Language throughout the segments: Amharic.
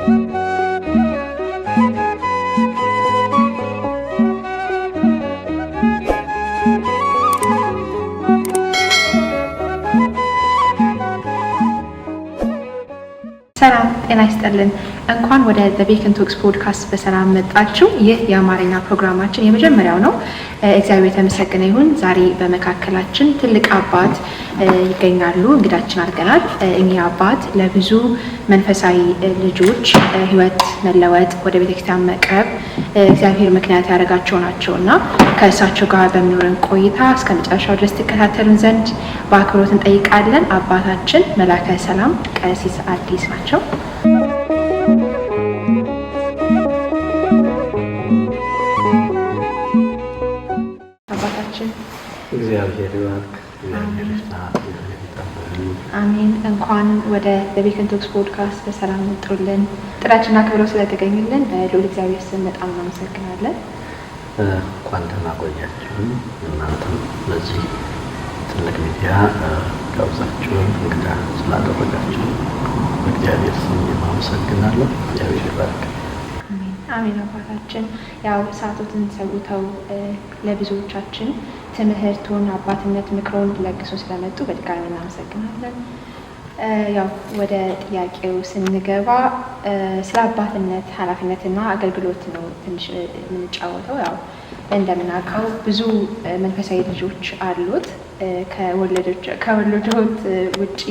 ሰላም ጤና ይስጥልን። እንኳን ወደ The Beacon Talks podcast በሰላም መጣችሁ። ይህ የአማርኛ ፕሮግራማችን የመጀመሪያው ነው። እግዚአብሔር የተመሰገነ ይሁን። ዛሬ በመካከላችን ትልቅ አባት ይገኛሉ፣ እንግዳችን አድርገናል። እኚህ አባት ለብዙ መንፈሳዊ ልጆች ሕይወት መለወጥ፣ ወደ ቤተክርስቲያን መቅረብ እግዚአብሔር ምክንያት ያደረጋቸው ናቸው እና ከእሳቸው ጋር በሚኖረን ቆይታ እስከ መጨረሻው ድረስ ትከታተሉን ዘንድ በአክብሮት እንጠይቃለን። አባታችን መላከ ሰላም ቀሲስ አዲስ ናቸው። አባታችን እግዚአብሔር ይባርክ፣ እግዚአብሔር ይስጥ፣ እግዚአብሔር ይጠብቅልን። አሜን። እንኳን ወደ The Beacon Talks podcast በሰላም መጡልን። ጥሪያችንን አክብረው ስለተገኙልን በልዑል እግዚአብሔር ስም በጣም እናመሰግናለን። እንኳን ደህና ቆያችሁን። እናንተም ለዚህ ትልቅ ሚዲያ ጋብዛችሁን እንግዳ ስላደረጋችሁ በእግዚአብሔር ስም አመሰግናለሁ። እግዚአብሔር ይባርክ። አሜን አሜን። አባታችን ያው ሰዓቶትን ሰውተው ለብዙዎቻችን ትምህርቱን፣ አባትነት ምክሮን ለግሶ ስለመጡ በድጋሚ እናመሰግናለን። ያው ወደ ጥያቄው ስንገባ ስለ አባትነት ኃላፊነትና አገልግሎት ነው ትንሽ የምንጫወተው። ያው እንደምናውቀው ብዙ መንፈሳዊ ልጆች አሉት። ከወለዶት ውጪ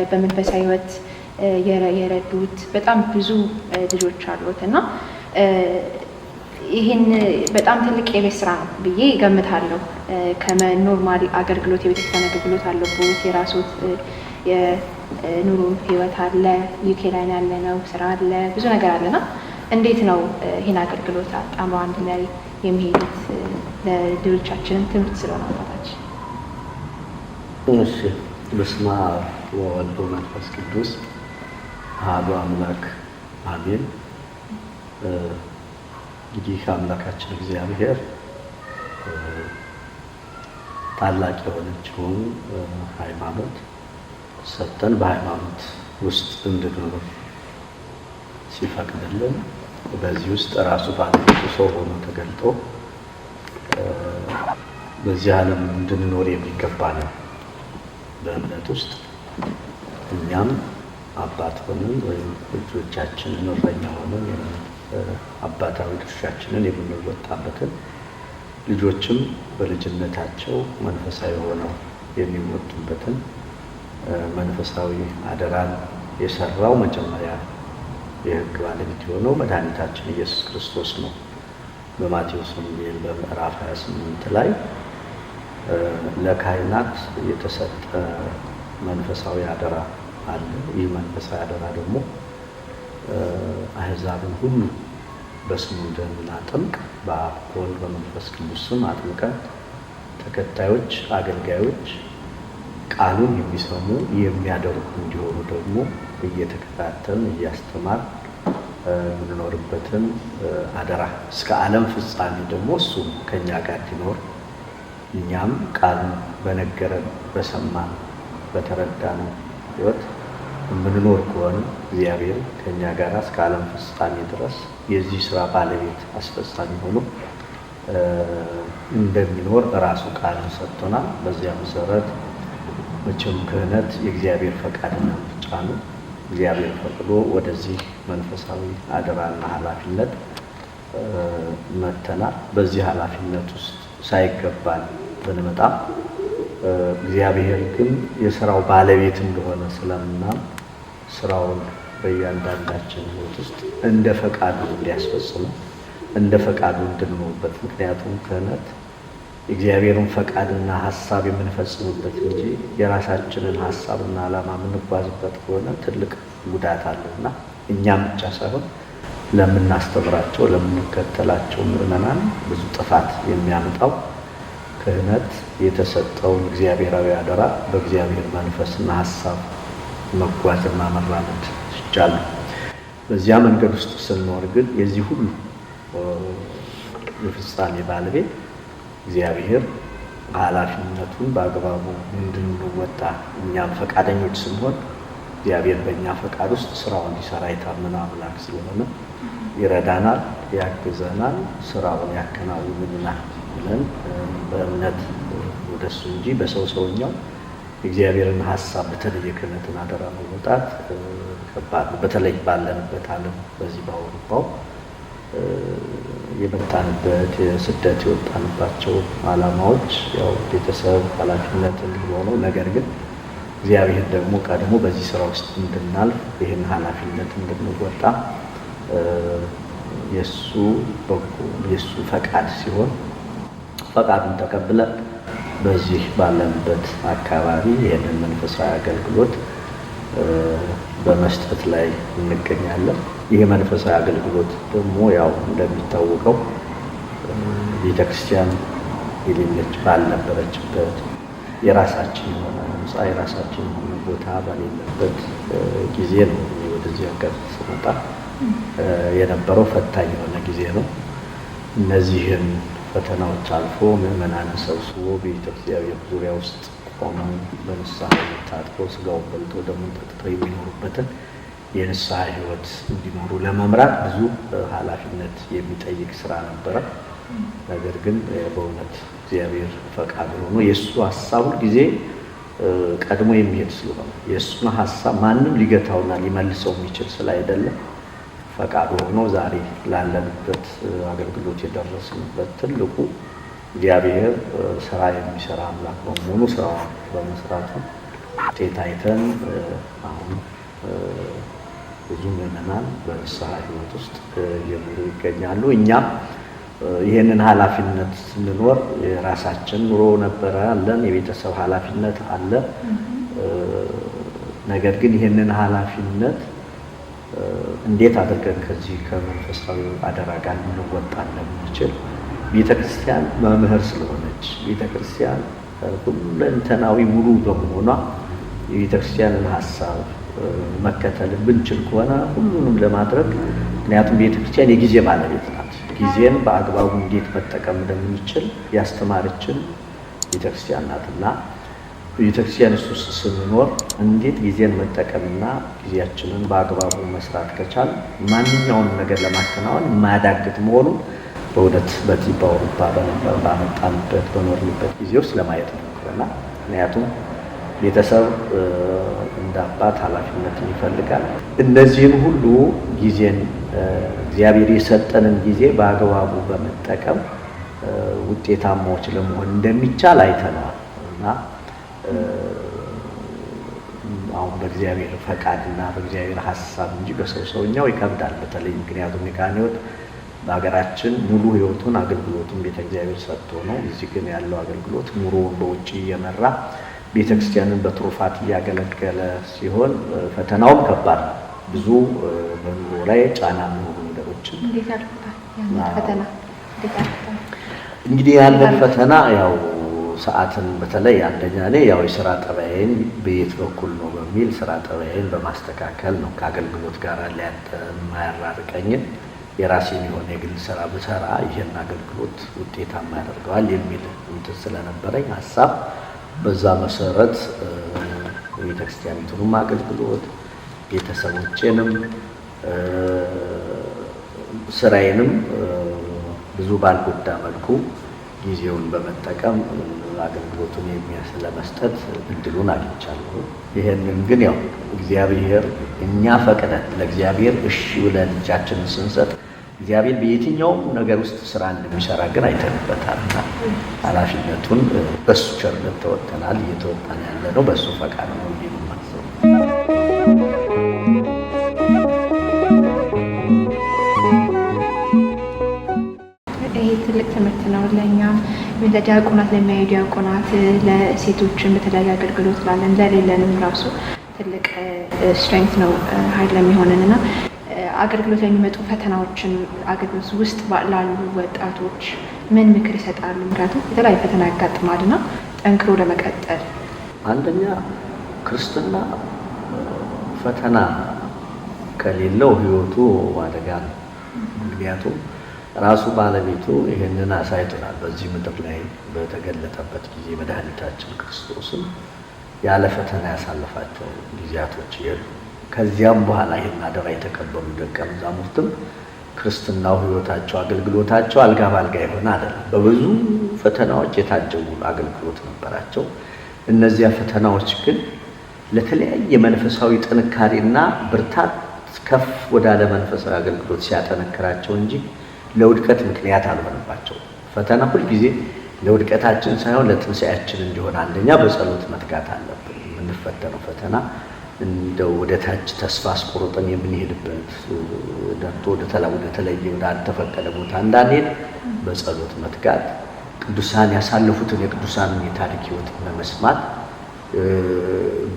በመንፈሳዊ ሕይወት የረዱት በጣም ብዙ ልጆች አሉት እና ይህን በጣም ትልቅ የቤት ስራ ነው ብዬ እገምታለሁ። ከ normal አገልግሎት የቤተክርስቲያን አገልግሎት አለቦት፣ የራሶት የኑሮ ህይወት አለ፣ UK ላይ ያለ ነው፣ ስራ አለ፣ ብዙ ነገር አለና እንዴት ነው ይህን አገልግሎት አጣምረው አንድ ላይ የሚሄዱት? ለሌሎቻችንም ትምህርት ስለሆነ አባታችን። እሺ፣ በስመ አብ ወወልድ ወመንፈስ ቅዱስ አሐዱ አምላክ አሜን። እንግዲህ አምላካችን እግዚአብሔር ታላቅ የሆነችውን ሃይማኖት ሰጠን፣ በሃይማኖት ውስጥ እንድንኖር ሲፈቅድልን በዚህ ውስጥ ራሱ ባለቤቱ ሰው ሆኖ ተገልጦ በዚህ ዓለም እንድንኖር የሚገባ ነው። በእምነት ውስጥ እኛም አባት ሆነን ወይም ልጆቻችንን እረኛ ሆነን አባታዊ ድርሻችንን የምንወጣበትን፣ ልጆችም በልጅነታቸው መንፈሳዊ ሆነው የሚወጡበትን መንፈሳዊ አደራን የሰራው መጀመሪያ የሕግ ባለቤት የሆነው መድኃኒታችን ኢየሱስ ክርስቶስ ነው። በማቴዎስ ወንጌል በምዕራፍ 28 ላይ ለካህናት የተሰጠ መንፈሳዊ አደራ አለ። ይህ መንፈሳዊ አደራ ደግሞ አሕዛብን ሁሉ በስሙ እንደምናጠምቅ በአብ በወልድ በመንፈስ ቅዱስ ስም አጥምቀን ተከታዮች፣ አገልጋዮች፣ ቃሉን የሚሰሙ የሚያደርጉ እንዲሆኑ ደግሞ እየተከታተልን እያስተማር የምንኖርበትን አደራ እስከ ዓለም ፍጻሜ ደግሞ እሱ ከኛ ጋር እንዲኖር እኛም ቃሉን በነገረን በሰማን በተረዳነው ሕይወት የምንኖር ከሆነ እግዚአብሔር ከኛ ጋር እስከ ዓለም ፍጻሜ ድረስ የዚህ ስራ ባለቤት አስፈጻሚ ሆኖ እንደሚኖር ራሱ ቃልን ሰጥቶናል። በዚያ መሰረት መቼም ክህነት የእግዚአብሔር ፈቃድና ምርጫ ነው። እግዚአብሔር ፈቅዶ ወደዚህ መንፈሳዊ አደራና ኃላፊነት መጥተናል። በዚህ ኃላፊነት ውስጥ ሳይገባን ብንመጣም እግዚአብሔር ግን የስራው ባለቤት እንደሆነ ስለምናምን ስራውን በእያንዳንዳችን ሕይወት ውስጥ እንደ ፈቃዱ እንዲያስፈጽመው እንደ ፈቃዱ እንድንኖርበት። ምክንያቱም ክህነት የእግዚአብሔርን ፈቃድና ሀሳብ የምንፈጽምበት እንጂ የራሳችንን ሀሳብና ዓላማ የምንጓዝበት ከሆነ ትልቅ ጉዳት አለውና እኛም ብቻ ሳይሆን ለምናስተምራቸው ለምንከተላቸው ምዕመናን ብዙ ጥፋት የሚያመጣው ክህነት የተሰጠውን እግዚአብሔራዊ አደራ በእግዚአብሔር መንፈስና ሀሳብ መጓዝና መራመድ ሲቻል ነው። በዚያ መንገድ ውስጥ ስንኖር ግን የዚህ ሁሉ የፍጻሜ ባለቤት እግዚአብሔር ኃላፊነቱን በአግባቡ እንድንወጣ እኛም ፈቃደኞች ስንሆን እግዚአብሔር በእኛ ፈቃድ ውስጥ ስራውን ሊሰራ የታመነ አምላክ ስለሆነ ይረዳናል፣ ያግዘናል፣ ስራውን ያከናውንልናል ብለን በእምነት ወደሱ እንጂ በሰው ሰውኛው የእግዚአብሔርን ሀሳብ በተለይ የክህነትን አደራ መወጣት ከባድ ነው። በተለይ ባለንበት ዓለም በዚህ በአውሮፓው የመጣንበት የስደት የወጣንባቸው ዓላማዎች ያው ቤተሰብ ኃላፊነት እንዲሆነው፣ ነገር ግን እግዚአብሔር ደግሞ ቀድሞ በዚህ ስራ ውስጥ እንድናልፍ ይህን ኃላፊነት እንድንወጣ የእሱ በጎ የእሱ ፈቃድ ሲሆን ፈቃዱን ተቀብለን በዚህ ባለንበት አካባቢ ይህንን መንፈሳዊ አገልግሎት በመስጠት ላይ እንገኛለን። ይህ መንፈሳዊ አገልግሎት ደግሞ ያው እንደሚታወቀው ቤተክርስቲያን የሌለች ባልነበረችበት የራሳችን የሆነ ህንፃ የራሳችን የሆነ ቦታ በሌለበት ጊዜ ነው ወደዚህ ሀገር ስመጣ የነበረው ፈታኝ የሆነ ጊዜ ነው። እነዚህን ፈተናዎች አልፎ ምዕመናንን ሰብስቦ ቤተ እግዚአብሔር ዙሪያ ውስጥ ቆመው በንስሐ ታጥበው ስጋውን በልተው ደሙን ጠጥተው የሚኖሩበትን የንስሐ ሕይወት እንዲኖሩ ለመምራት ብዙ ኃላፊነት የሚጠይቅ ስራ ነበረ። ነገር ግን በእውነት እግዚአብሔር ፈቃዱ ሆኖ የእሱ ሀሳብ ሁል ጊዜ ቀድሞ የሚሄድ ስለሆነ የእሱን ሀሳብ ማንም ሊገታውና ሊመልሰው የሚችል ስላይደለ ፈቃዱ ሆኖ ዛሬ ላለንበት አገልግሎት የደረስንበት ትልቁ እግዚአብሔር ስራ የሚሰራ አምላክ በመሆኑ ስራውን በመስራቱ ውጤት አይተን አሁን ብዙ ምዕመናን በንስሐ ሕይወት ውስጥ እየኖሩ ይገኛሉ። እኛም ይህንን ኃላፊነት ስንኖር የራሳችን ኑሮ ነበረ አለን፣ የቤተሰብ ኃላፊነት አለ። ነገር ግን ይህንን ኃላፊነት እንዴት አድርገን ከዚህ ከመንፈሳዊ አደራ ጋር ልንወጣ እንደምንችል ቤተክርስቲያን መምህር ስለሆነች ቤተክርስቲያን ሁለንተናዊ ሙሉ በመሆኗ የቤተክርስቲያንን ሀሳብ መከተል ብንችል ከሆነ ሁሉንም ለማድረግ፣ ምክንያቱም ቤተክርስቲያን የጊዜ ባለቤት ናት። ጊዜን በአግባቡ እንዴት መጠቀም እንደምንችል ያስተማረችን ቤተክርስቲያን ናትና ቤተክርስቲያን እሱ ውስጥ ስንኖር እንዴት ጊዜን መጠቀምና ጊዜያችንን በአግባቡ መስራት ከቻል ማንኛውንም ነገር ለማከናወን የማያዳግት መሆኑን በእውነት በዚህ በአውሮፓ በነበር ባመጣንበት በኖርንበት ጊዜ ውስጥ ለማየት ሞክረናል። ምክንያቱም ቤተሰብ እንደ አባት ኃላፊነትን ይፈልጋል። እነዚህን ሁሉ ጊዜን እግዚአብሔር የሰጠንን ጊዜ በአግባቡ በመጠቀም ውጤታማዎች ለመሆን እንደሚቻል አይተነዋል እና አሁን በእግዚአብሔር ፈቃድና በእግዚአብሔር ሀሳብ እንጂ በሰው ሰውኛው ይከብዳል። በተለይ ምክንያቱም የካህን ሕይወት በሀገራችን ሙሉ ሕይወቱን አገልግሎቱን ቤተ እግዚአብሔር ሰጥቶ ነው። እዚህ ግን ያለው አገልግሎት ኑሮውን በውጭ እየመራ ቤተክርስቲያንን በትሩፋት እያገለገለ ሲሆን ፈተናውም ከባድ ነው። ብዙ በኑሮ ላይ ጫና የሚሆኑ ነገሮችን እንዴት ያልፉታል? ያንን ፈተና እንዴት ያልፉታል? እንግዲህ ያለን ፈተና ያው ሰዓትን በተለይ አንደኛ እኔ ያው የስራ ጠባዬን በየት በኩል ነው በሚል ስራ ጠባዬን በማስተካከል ነው ከአገልግሎት ጋር የማያራርቀኝን የራሴን የሆነ የግል ስራ ብሰራ ይህን አገልግሎት ውጤታማ ያደርገዋል የሚል እንትን ስለነበረኝ ሀሳብ በዛ መሰረት የቤተክርስቲያኒቱንም አገልግሎት ቤተሰቦቼንም ስራዬንም ብዙ ባልጎዳ መልኩ ጊዜውን በመጠቀም አገልግሎቱን ለመስጠት እድሉን አግኝቻለሁ። ይህንን ግን ያው እግዚአብሔር እኛ ፈቅደን ለእግዚአብሔር እሺ ብለን እጃችንን ስንሰጥ እግዚአብሔር በየትኛውም ነገር ውስጥ ስራ እንደሚሰራ ግን አይተንበታልና ኃላፊነቱን በሱ ቸርነት ተወጥተናል። እየተወጣን ያለ ነው በሱ ፈቃድ ነው ብዬ ነው የማስበው። ይሄ ትልቅ ትምህርት ነው ለእኛም፣ ለዲያቆናት፣ ለሚያዩ ዲያቆናት፣ ለሴቶችን በተለያየ አገልግሎት ላለን ለሌለንም ራሱ ትልቅ strength ነው፣ ኃይል ለሚሆነን እና አገልግሎት ለሚመጡ ፈተናዎችን አገልግሎት ውስጥ ላሉ ወጣቶች ምን ምክር ይሰጣሉ? ምክንያቱም የተለያዩ ፈተና ያጋጥማል እና ጠንክሮ ለመቀጠል። አንደኛ ክርስትና ፈተና ከሌለው ሕይወቱ አደጋ ነው። ምክንያቱም ራሱ ባለቤቱ ይህንን አሳይቶናል። በዚህ ምድር ላይ በተገለጠበት ጊዜ መድኃኒታችን ክርስቶስም ያለ ፈተና ያሳለፋቸው ጊዜያቶች የሉ። ከዚያም በኋላ ይህን አደራ የተቀበሉ ደቀ መዛሙርትም ክርስትናው ሕይወታቸው አገልግሎታቸው አልጋ ባልጋ የሆነ አይደለም። በብዙ ፈተናዎች የታጀቡ አገልግሎት ነበራቸው። እነዚያ ፈተናዎች ግን ለተለያየ መንፈሳዊ ጥንካሬና ብርታት ከፍ ወዳለ መንፈሳዊ አገልግሎት ሲያጠነክራቸው እንጂ ለውድቀት ምክንያት አልሆነባቸው። ፈተና ሁልጊዜ ለውድቀታችን ሳይሆን ለትንሣኤያችን እንዲሆን አንደኛ በጸሎት መትጋት አለብን። የምንፈተነው ፈተና እንደው ወደ ታች ተስፋ አስቆርጠን የምንሄድበት ደርቶ ወደ ተለየ ወደ አልተፈቀደ ቦታ እንዳንሄድ በጸሎት መትጋት፣ ቅዱሳን ያሳለፉትን የቅዱሳንን የታሪክ ሕይወት በመስማት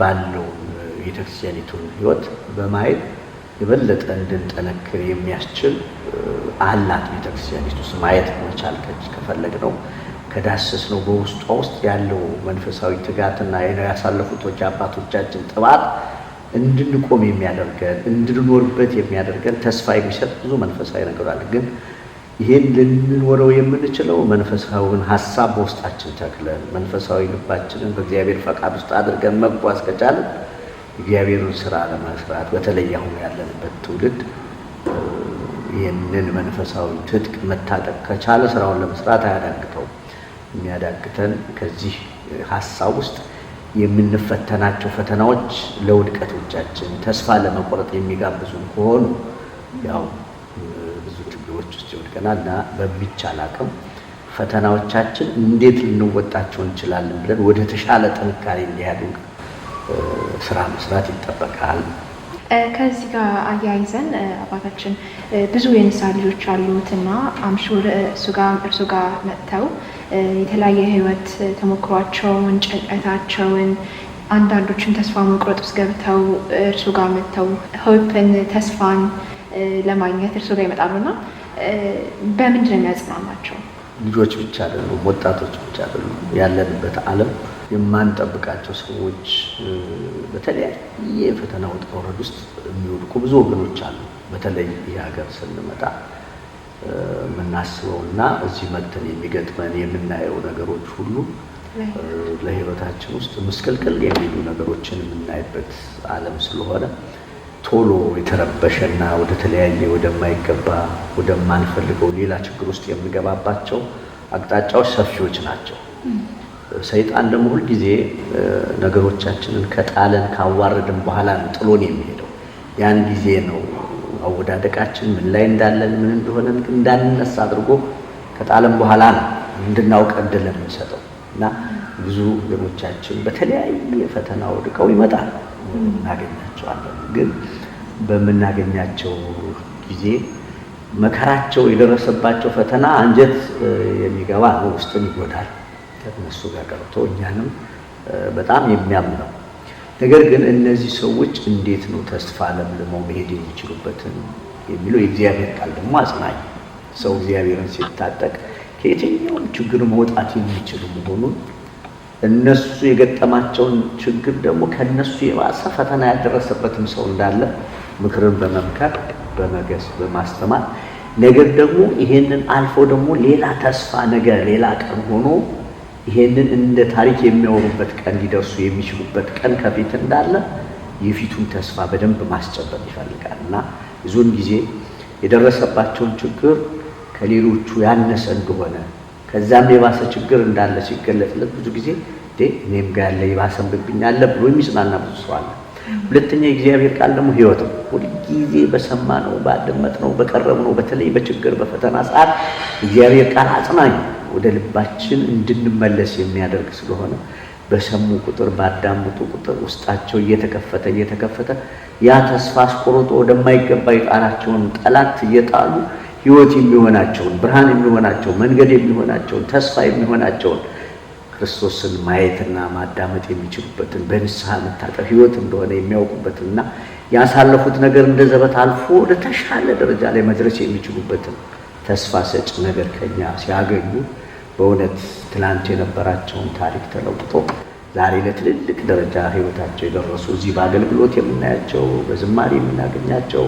ባለው የቤተክርስቲያኒቱን ሕይወት በማየት የበለጠ እንድንጠነክር የሚያስችል አላት ቤተክርስቲያኒቱ ውስጥ ማየት መቻል ከፈለግነው ከዳሰስነው በውስጧ ውስጥ ያለው መንፈሳዊ ትጋትና ያሳለፉት አባቶቻችን ጥባት እንድንቆም የሚያደርገን እንድንኖርበት የሚያደርገን ተስፋ የሚሰጥ ብዙ መንፈሳዊ ነገር አለ። ግን ይህን ልንኖረው የምንችለው መንፈሳዊውን ሀሳብ በውስጣችን ተክለን መንፈሳዊ ልባችንን በእግዚአብሔር ፈቃድ ውስጥ አድርገን መጓዝ ከቻለን እግዚአብሔርን ስራ ለመስራት በተለይ አሁን ያለንበት ትውልድ ይህንን መንፈሳዊ ትጥቅ መታጠቅ ከቻለ ስራውን ለመስራት አያዳግተውም። የሚያዳግተን ከዚህ ሀሳብ ውስጥ የምንፈተናቸው ፈተናዎች ለውድቀቶቻችን ተስፋ ለመቆረጥ የሚጋብዙን ከሆኑ ያው ብዙ ችግሮች ውስጥ ይወድቀናል እና በሚቻል አቅም ፈተናዎቻችን እንዴት ልንወጣቸው እንችላለን ብለን ወደ ተሻለ ጥንካሬ እንዲያድጉ ስራ መስራት ይጠበቃል። ከዚህ ጋር አያይዘን አባታችን ብዙ የንስሐ ልጆች አሉትና አምሹር እርሱ ጋር መጥተው የተለያየ ህይወት ተሞክሯቸውን፣ ጭንቀታቸውን አንዳንዶችን ተስፋ መቁረጥ ውስጥ ገብተው እርሱ ጋር መጥተው ሆፕን ተስፋን ለማግኘት እርሱ ጋር ይመጣሉና በምንድን ነው የሚያጽናናቸው? ልጆች ብቻ አይደሉም፣ ወጣቶች ብቻ አይደሉም። ያለንበት ዓለም የማንጠብቃቸው ሰዎች በተለያየ ፈተና ውጣ ውረድ ውስጥ የሚወድቁ ብዙ ወገኖች አሉ። በተለይ ይህ ሀገር ስንመጣ የምናስበውና እዚህ መጥተን የሚገጥመን የምናየው ነገሮች ሁሉ ለህይወታችን ውስጥ ምስቅልቅል የሚሉ ነገሮችን የምናይበት ዓለም ስለሆነ ቶሎ የተረበሸና ወደ ተለያየ ወደማይገባ ወደማንፈልገው ሌላ ችግር ውስጥ የምንገባባቸው አቅጣጫዎች ሰፊዎች ናቸው። ሰይጣን ደግሞ ሁልጊዜ ነገሮቻችንን ከጣለን ካዋረድን በኋላ ነው ጥሎን የሚሄደው። ያን ጊዜ ነው አወዳደቃችን ምን ላይ እንዳለን ምን እንደሆነ እንዳንነሳ አድርጎ ከጣለን በኋላ ነው እንድናውቅ እድል የምንሰጠው እና ብዙ ወገኖቻችን በተለያየ ፈተና ወድቀው ይመጣሉ፣ እናገኛቸዋለን። ግን በምናገኛቸው ጊዜ መከራቸው የደረሰባቸው ፈተና አንጀት የሚገባ ነው፣ ውስጥን ይጎዳል። ከእነሱ ጋር ቀርቶ እኛንም በጣም የሚያም ነው። ነገር ግን እነዚህ ሰዎች እንዴት ነው ተስፋ ለምልመው መሄድ የሚችሉበትን የሚለው የእግዚአብሔር ቃል ደግሞ አጽናኝ። ሰው እግዚአብሔርን ሲታጠቅ ከየትኛውም ችግር መውጣት የሚችሉ መሆኑን እነሱ የገጠማቸውን ችግር ደግሞ ከነሱ የባሰ ፈተና ያደረሰበትም ሰው እንዳለ ምክርን በመምከር በመገስ በማስተማር ነገር ደግሞ ይሄንን አልፎ ደግሞ ሌላ ተስፋ ነገር ሌላ ቀን ሆኖ ይሄንን እንደ ታሪክ የሚያወሩበት ቀን ሊደርሱ የሚችሉበት ቀን ከፊት እንዳለ የፊቱን ተስፋ በደንብ ማስጨበጥ ይፈልጋል እና ብዙውን ጊዜ የደረሰባቸውን ችግር ከሌሎቹ ያነሰ እንደሆነ ከዛም የባሰ ችግር እንዳለ ሲገለጽለት ብዙ ጊዜ እኔም ጋር ያለ የባሰብኝ አለ ብሎ የሚጽናና ብዙ ሰው አለ። ሁለተኛ የእግዚአብሔር ቃል ደግሞ ሕይወት ነው። ሁልጊዜ በሰማነው ባደመጥነው በቀረብነው በተለይ በችግር በፈተና ሰዓት እግዚአብሔር ቃል አጽናኝ ወደ ልባችን እንድንመለስ የሚያደርግ ስለሆነ በሰሙ ቁጥር ባዳመጡ ቁጥር ውስጣቸው እየተከፈተ እየተከፈተ ያ ተስፋ አስቆርጦ ወደማይገባ የጣላቸውን ጠላት እየጣሉ ሕይወት የሚሆናቸውን ብርሃን የሚሆናቸውን መንገድ የሚሆናቸውን ተስፋ የሚሆናቸውን ክርስቶስን ማየትና ማዳመጥ የሚችሉበትን በንስሐ መታጠብ ሕይወት እንደሆነ የሚያውቁበትንና ያሳለፉት ነገር እንደ ዘበት አልፎ ወደ ተሻለ ደረጃ ላይ መድረስ የሚችሉበትን ተስፋ ሰጭ ነገር ከኛ ሲያገኙ በእውነት ትላንት የነበራቸውን ታሪክ ተለውጦ ዛሬ ለትልልቅ ደረጃ ሕይወታቸው የደረሱ እዚህ በአገልግሎት የምናያቸው በዝማሬ የምናገኛቸው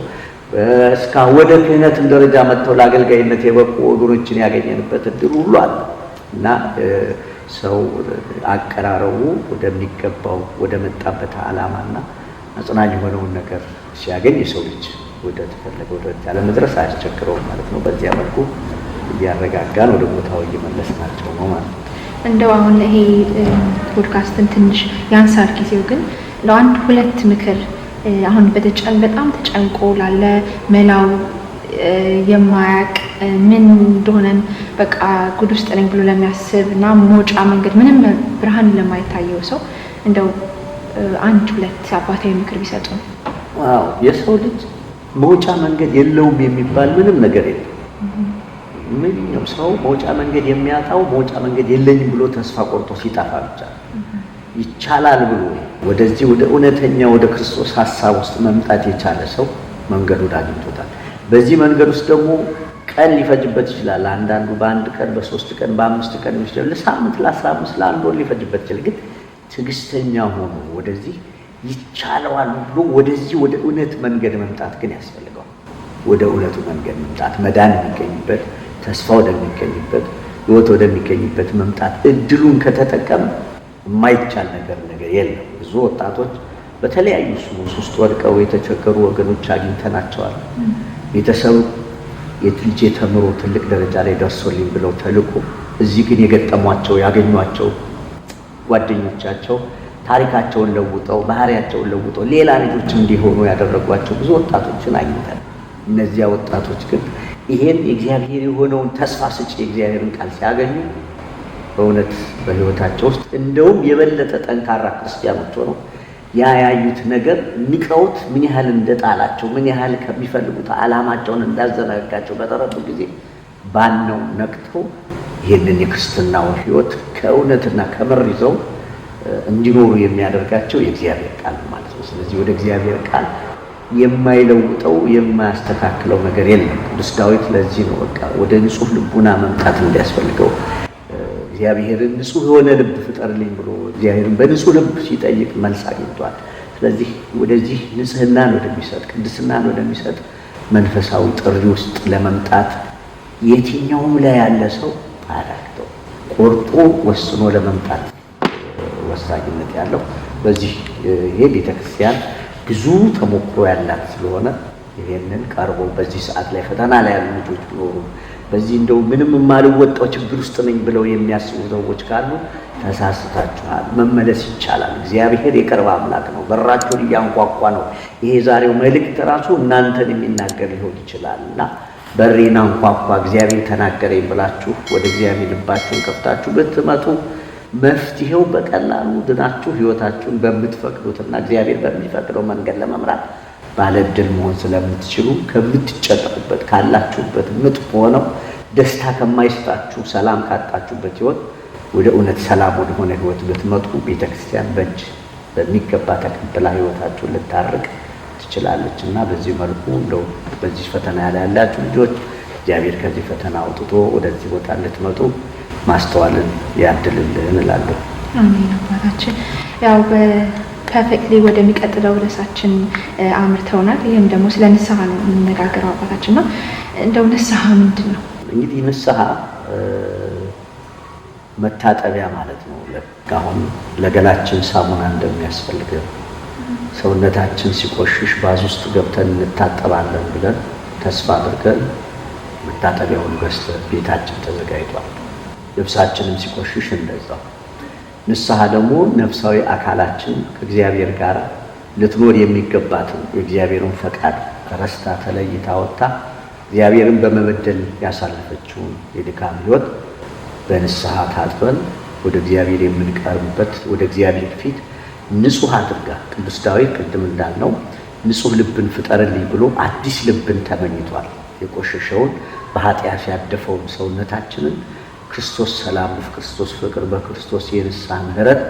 እስከ ወደ ክህነትም ደረጃ መጥተው ለአገልጋይነት የበቁ ወገኖችን ያገኘንበት እድል ሁሉ አለ እና ሰው አቀራረቡ ወደሚገባው ወደ መጣበት ዓላማና አጽናኝ የሆነውን ነገር ሲያገኝ የሰው ልጅ ወደ ተፈለገው ደረጃ ለመድረስ አያስቸግረውም ማለት ነው። በዚያ መልኩ እያረጋጋን ወደ ቦታው እየመለስናቸው ነው ማለት ነው። እንደው አሁን ይሄ ፖድካስትን ትንሽ ያንሳል ጊዜው፣ ግን ለአንድ ሁለት ምክር አሁን በጣም ተጨንቆ ላለ መላው የማያቅ ምን እንደሆነም በቃ ጉድ ውስጥ ነኝ ብሎ ለሚያስብ እና መውጫ መንገድ ምንም ብርሃን ለማይታየው ሰው እንደው አንድ ሁለት አባታዊ ምክር ቢሰጡ። አዎ፣ የሰው ልጅ መውጫ መንገድ የለውም የሚባል ምንም ነገር የለም። ምንኛውም ሰው መውጫ መንገድ የሚያጣው መውጫ መንገድ የለኝም ብሎ ተስፋ ቆርጦ ሲጠፋ ብቻ። ይቻላል ብሎ ወደዚህ ወደ እውነተኛ ወደ ክርስቶስ ሀሳብ ውስጥ መምጣት የቻለ ሰው መንገዱን አግኝቶታል። በዚህ መንገድ ውስጥ ደግሞ ቀን ሊፈጅበት ይችላል። አንዳንዱ በአንድ ቀን፣ በ3 ቀን፣ በ5 ቀን ይችላል፣ ለሳምንት፣ ለ15፣ ለአንድ ወር ሊፈጅበት ይችላል። ግን ትዕግስተኛ ሆኖ ወደዚህ ይቻለዋል ብሎ ወደዚህ ወደ እውነት መንገድ መምጣት ግን ያስፈልገዋል። ወደ እውነቱ መንገድ መምጣት፣ መዳን የሚገኝበት፣ ተስፋ ወደሚገኝበት፣ ሕይወት ወደሚገኝበት መምጣት እድሉን ከተጠቀመ የማይቻል ነገር የለም። ብዙ ወጣቶች በተለያዩ ሱስ ውስጥ ወድቀው የተቸገሩ ወገኖች አግኝተናቸዋል። ቤተሰብ የልጄ ተምሮ ትልቅ ደረጃ ላይ ደርሶልኝ ብለው ተልኮ እዚህ ግን የገጠሟቸው ያገኟቸው ጓደኞቻቸው ታሪካቸውን ለውጠው ባህሪያቸውን ለውጠው ሌላ ልጆች እንዲሆኑ ያደረጓቸው ብዙ ወጣቶችን አግኝተናል። እነዚያ ወጣቶች ግን ይሄን የእግዚአብሔር የሆነውን ተስፋ ሰጪ የእግዚአብሔርን ቃል ሲያገኙ በእውነት በሕይወታቸው ውስጥ እንደውም የበለጠ ጠንካራ ክርስቲያኖች ሆነው ያ ያዩት ነገር ንቀውት ምን ያህል እንደጣላቸው ምን ያህል ከሚፈልጉት ዓላማቸውን እንዳዘናጋቸው በተረዱ ጊዜ ባነው ነቅተው ይህንን የክርስትናውን ሕይወት ከእውነትና ከምር ይዘው እንዲኖሩ የሚያደርጋቸው የእግዚአብሔር ቃል ማለት ነው። ስለዚህ ወደ እግዚአብሔር ቃል የማይለውጠው የማያስተካክለው ነገር የለም። ቅዱስ ዳዊት ለዚህ ነው በቃ ወደ ንጹህ ልቡና መምጣት እንዲያስፈልገው እግዚአብሔርን ንጹህ የሆነ ልብ ፍጠርልኝ ብሎ እግዚአብሔርን በንጹህ ልብ ሲጠይቅ መልስ አግኝቷል። ስለዚህ ወደዚህ ንጽህናን ወደሚሰጥ ቅድስናን ወደሚሰጥ መንፈሳዊ ጥሪ ውስጥ ለመምጣት የትኛውም ላይ ያለ ሰው አያዳግተው፣ ቆርጦ ወስኖ ለመምጣት ወሳኝነት ያለው በዚህ ይሄ ቤተክርስቲያን ብዙ ተሞክሮ ያላት ስለሆነ ይሄንን ቀርቦ በዚህ ሰዓት ላይ ፈተና ላይ ያሉ ልጆች ቢኖሩ በዚህ እንደው ምንም የማልወጣው ችግር ውስጥ ነኝ ብለው የሚያስቡ ሰዎች ካሉ ተሳስታችኋል። መመለስ ይቻላል። እግዚአብሔር የቅርብ አምላክ ነው። በራችሁን እያንኳኳ ነው። ይሄ ዛሬው መልእክት ራሱ እናንተን የሚናገር ሊሆን ይችላል እና በሬን አንኳኳ እግዚአብሔር ተናገረኝ ብላችሁ ወደ እግዚአብሔር ልባችሁን ከፍታችሁ ብትመጡ መፍትሄው በቀላሉ ድናችሁ ሕይወታችሁን በምትፈቅዱትና እግዚአብሔር በሚፈቅደው መንገድ ለመምራት ባለድል መሆን ስለምትችሉ ከምትጨነቁበት ካላችሁበት ምጥ ሆነው ደስታ ከማይሰጣችሁ ሰላም ካጣችሁበት ሕይወት ወደ እውነት ሰላም ወደ ሆነ ሕይወት ብትመጡ ቤተክርስቲያን በእጅ በሚገባ ተቀብላ ሕይወታችሁን ልታርቅ ትችላለች እና በዚህ መልኩ እንደው በዚህ ፈተና ያላችሁ ልጆች እግዚአብሔር ከዚህ ፈተና አውጥቶ ወደዚህ ቦታ እንድትመጡ ማስተዋልን ያድልልን እላለሁ። አሜን። አባታችን ያው perfectly ወደሚቀጥለው ርዕሳችን አምርተውናል። ይህም ደግሞ ስለ ንስሐ ነው የምንነጋገረው አባታችን ነው። እንደው ንስሐ ምንድን ነው? እንግዲህ ንስሐ መታጠቢያ ማለት ነው። አሁን ለገላችን ሳሙና እንደሚያስፈልገን ሰውነታችን ሲቆሽሽ bath ውስጥ ገብተን እንታጠባለን ብለን ተስፋ አድርገን መታጠቢያውን ገዝተን ቤታችን ተዘጋጅቷል። ልብሳችንም ሲቆሽሽ እንደዛው። ንስሐ ደግሞ ነፍሳዊ አካላችን ከእግዚአብሔር ጋር ልትኖር የሚገባትን የእግዚአብሔርን ፈቃድ ረስታ ተለይታ ወጥታ እግዚአብሔርን በመበደል ያሳለፈችውን የድካም ሕይወት በንስሐ ታጥበን ወደ እግዚአብሔር የምንቀርብበት ወደ እግዚአብሔር ፊት ንጹህ አድርጋ ቅዱስ ዳዊት ቅድም እንዳልነው ንጹህ ልብን ፍጠርልኝ ብሎ አዲስ ልብን ተመኝቷል። የቆሸሸውን በኃጢአት ያደፈውን ሰውነታችንን ክርስቶስ ሰላም፣ በክርስቶስ ፍቅር፣ በክርስቶስ የንስሐ ምሕረት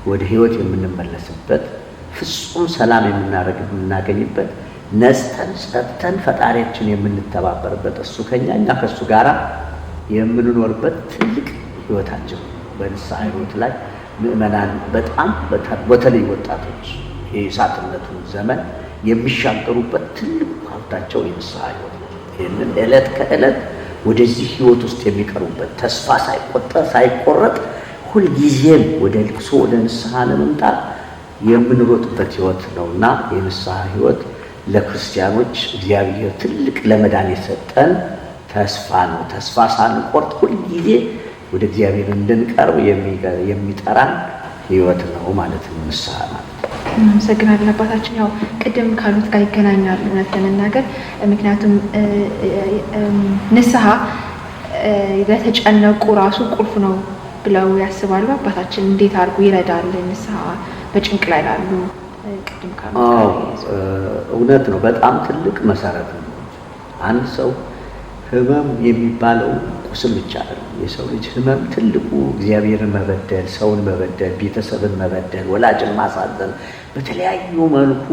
ወደ ሕይወት የምንመለስበት ፍጹም ሰላም የምናገኝበት ነጽተን ጸጥተን ፈጣሪያችን የምንተባበርበት እሱ ከኛ እኛ ከእሱ ጋራ የምንኖርበት ትልቅ ሕይወታችን በንስሐ ሕይወት ላይ ምዕመናን በጣም በተለይ ወጣቶች የእሳትነቱን ዘመን የሚሻገሩበት ትልቁ ሀብታቸው የንስሐ ሕይወት ነው። ይህንን ዕለት ከዕለት ወደዚህ ሕይወት ውስጥ የሚቀርቡበት ተስፋ ሳይቆረጥ ሁልጊዜም ወደ ልቅሶ ወደ ንስሐ ለመምጣት የምንሮጥበት ህይወት ነውና የንስሐ ህይወት ለክርስቲያኖች እግዚአብሔር ትልቅ ለመዳን የሰጠን ተስፋ ነው። ተስፋ ሳንቆርጥ ሁልጊዜ ወደ እግዚአብሔር እንድንቀርብ የሚጠራን ህይወት ነው ማለት ነው ንስሐ ማለት። እናመሰግናለን አባታችን። ያው ቅድም ካሉት ጋር ይገናኛል እውነት ለመናገር ምክንያቱም ንስሐ ለተጨነቁ ራሱ ቁልፍ ነው ብለው ያስባሉ አባታችን። እንዴት አድርጎ ይረዳል ንስሐ በጭንቅ ላይ ላሉ? ቅድም ካሉት ጋር እውነት ነው። በጣም ትልቅ መሰረት ነው። አንድ ሰው ህመም የሚባለው ቁስል ብቻ አይደለም። የሰው ልጅ ህመም ትልቁ እግዚአብሔርን መበደል፣ ሰውን መበደል፣ ቤተሰብን መበደል፣ ወላጅን ማሳዘን፣ በተለያዩ መልኩ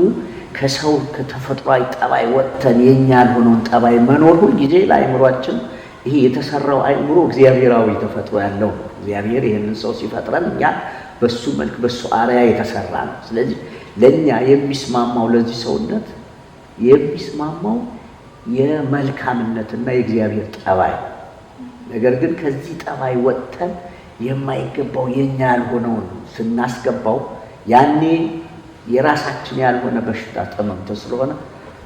ከሰው ከተፈጥሯዊ ጠባይ ወጥተን የኛ ያልሆነውን ጠባይ መኖር ሁልጊዜ ለአእምሯችን ይሄ የተሰራው አእምሮ እግዚአብሔራዊ ተፈጥሮ ያለው ነው። እግዚአብሔር ይህንን ሰው ሲፈጥረን እኛ በሱ መልክ በሱ አርአያ የተሰራ ነው። ስለዚህ ለእኛ የሚስማማው ለዚህ ሰውነት የሚስማማው የመልካምነትና የእግዚአብሔር ጠባይ፣ ነገር ግን ከዚህ ጠባይ ወጥተን የማይገባው የኛ ያልሆነውን ስናስገባው ያኔ የራሳችን ያልሆነ በሽታ ጠመምተ ስለሆነ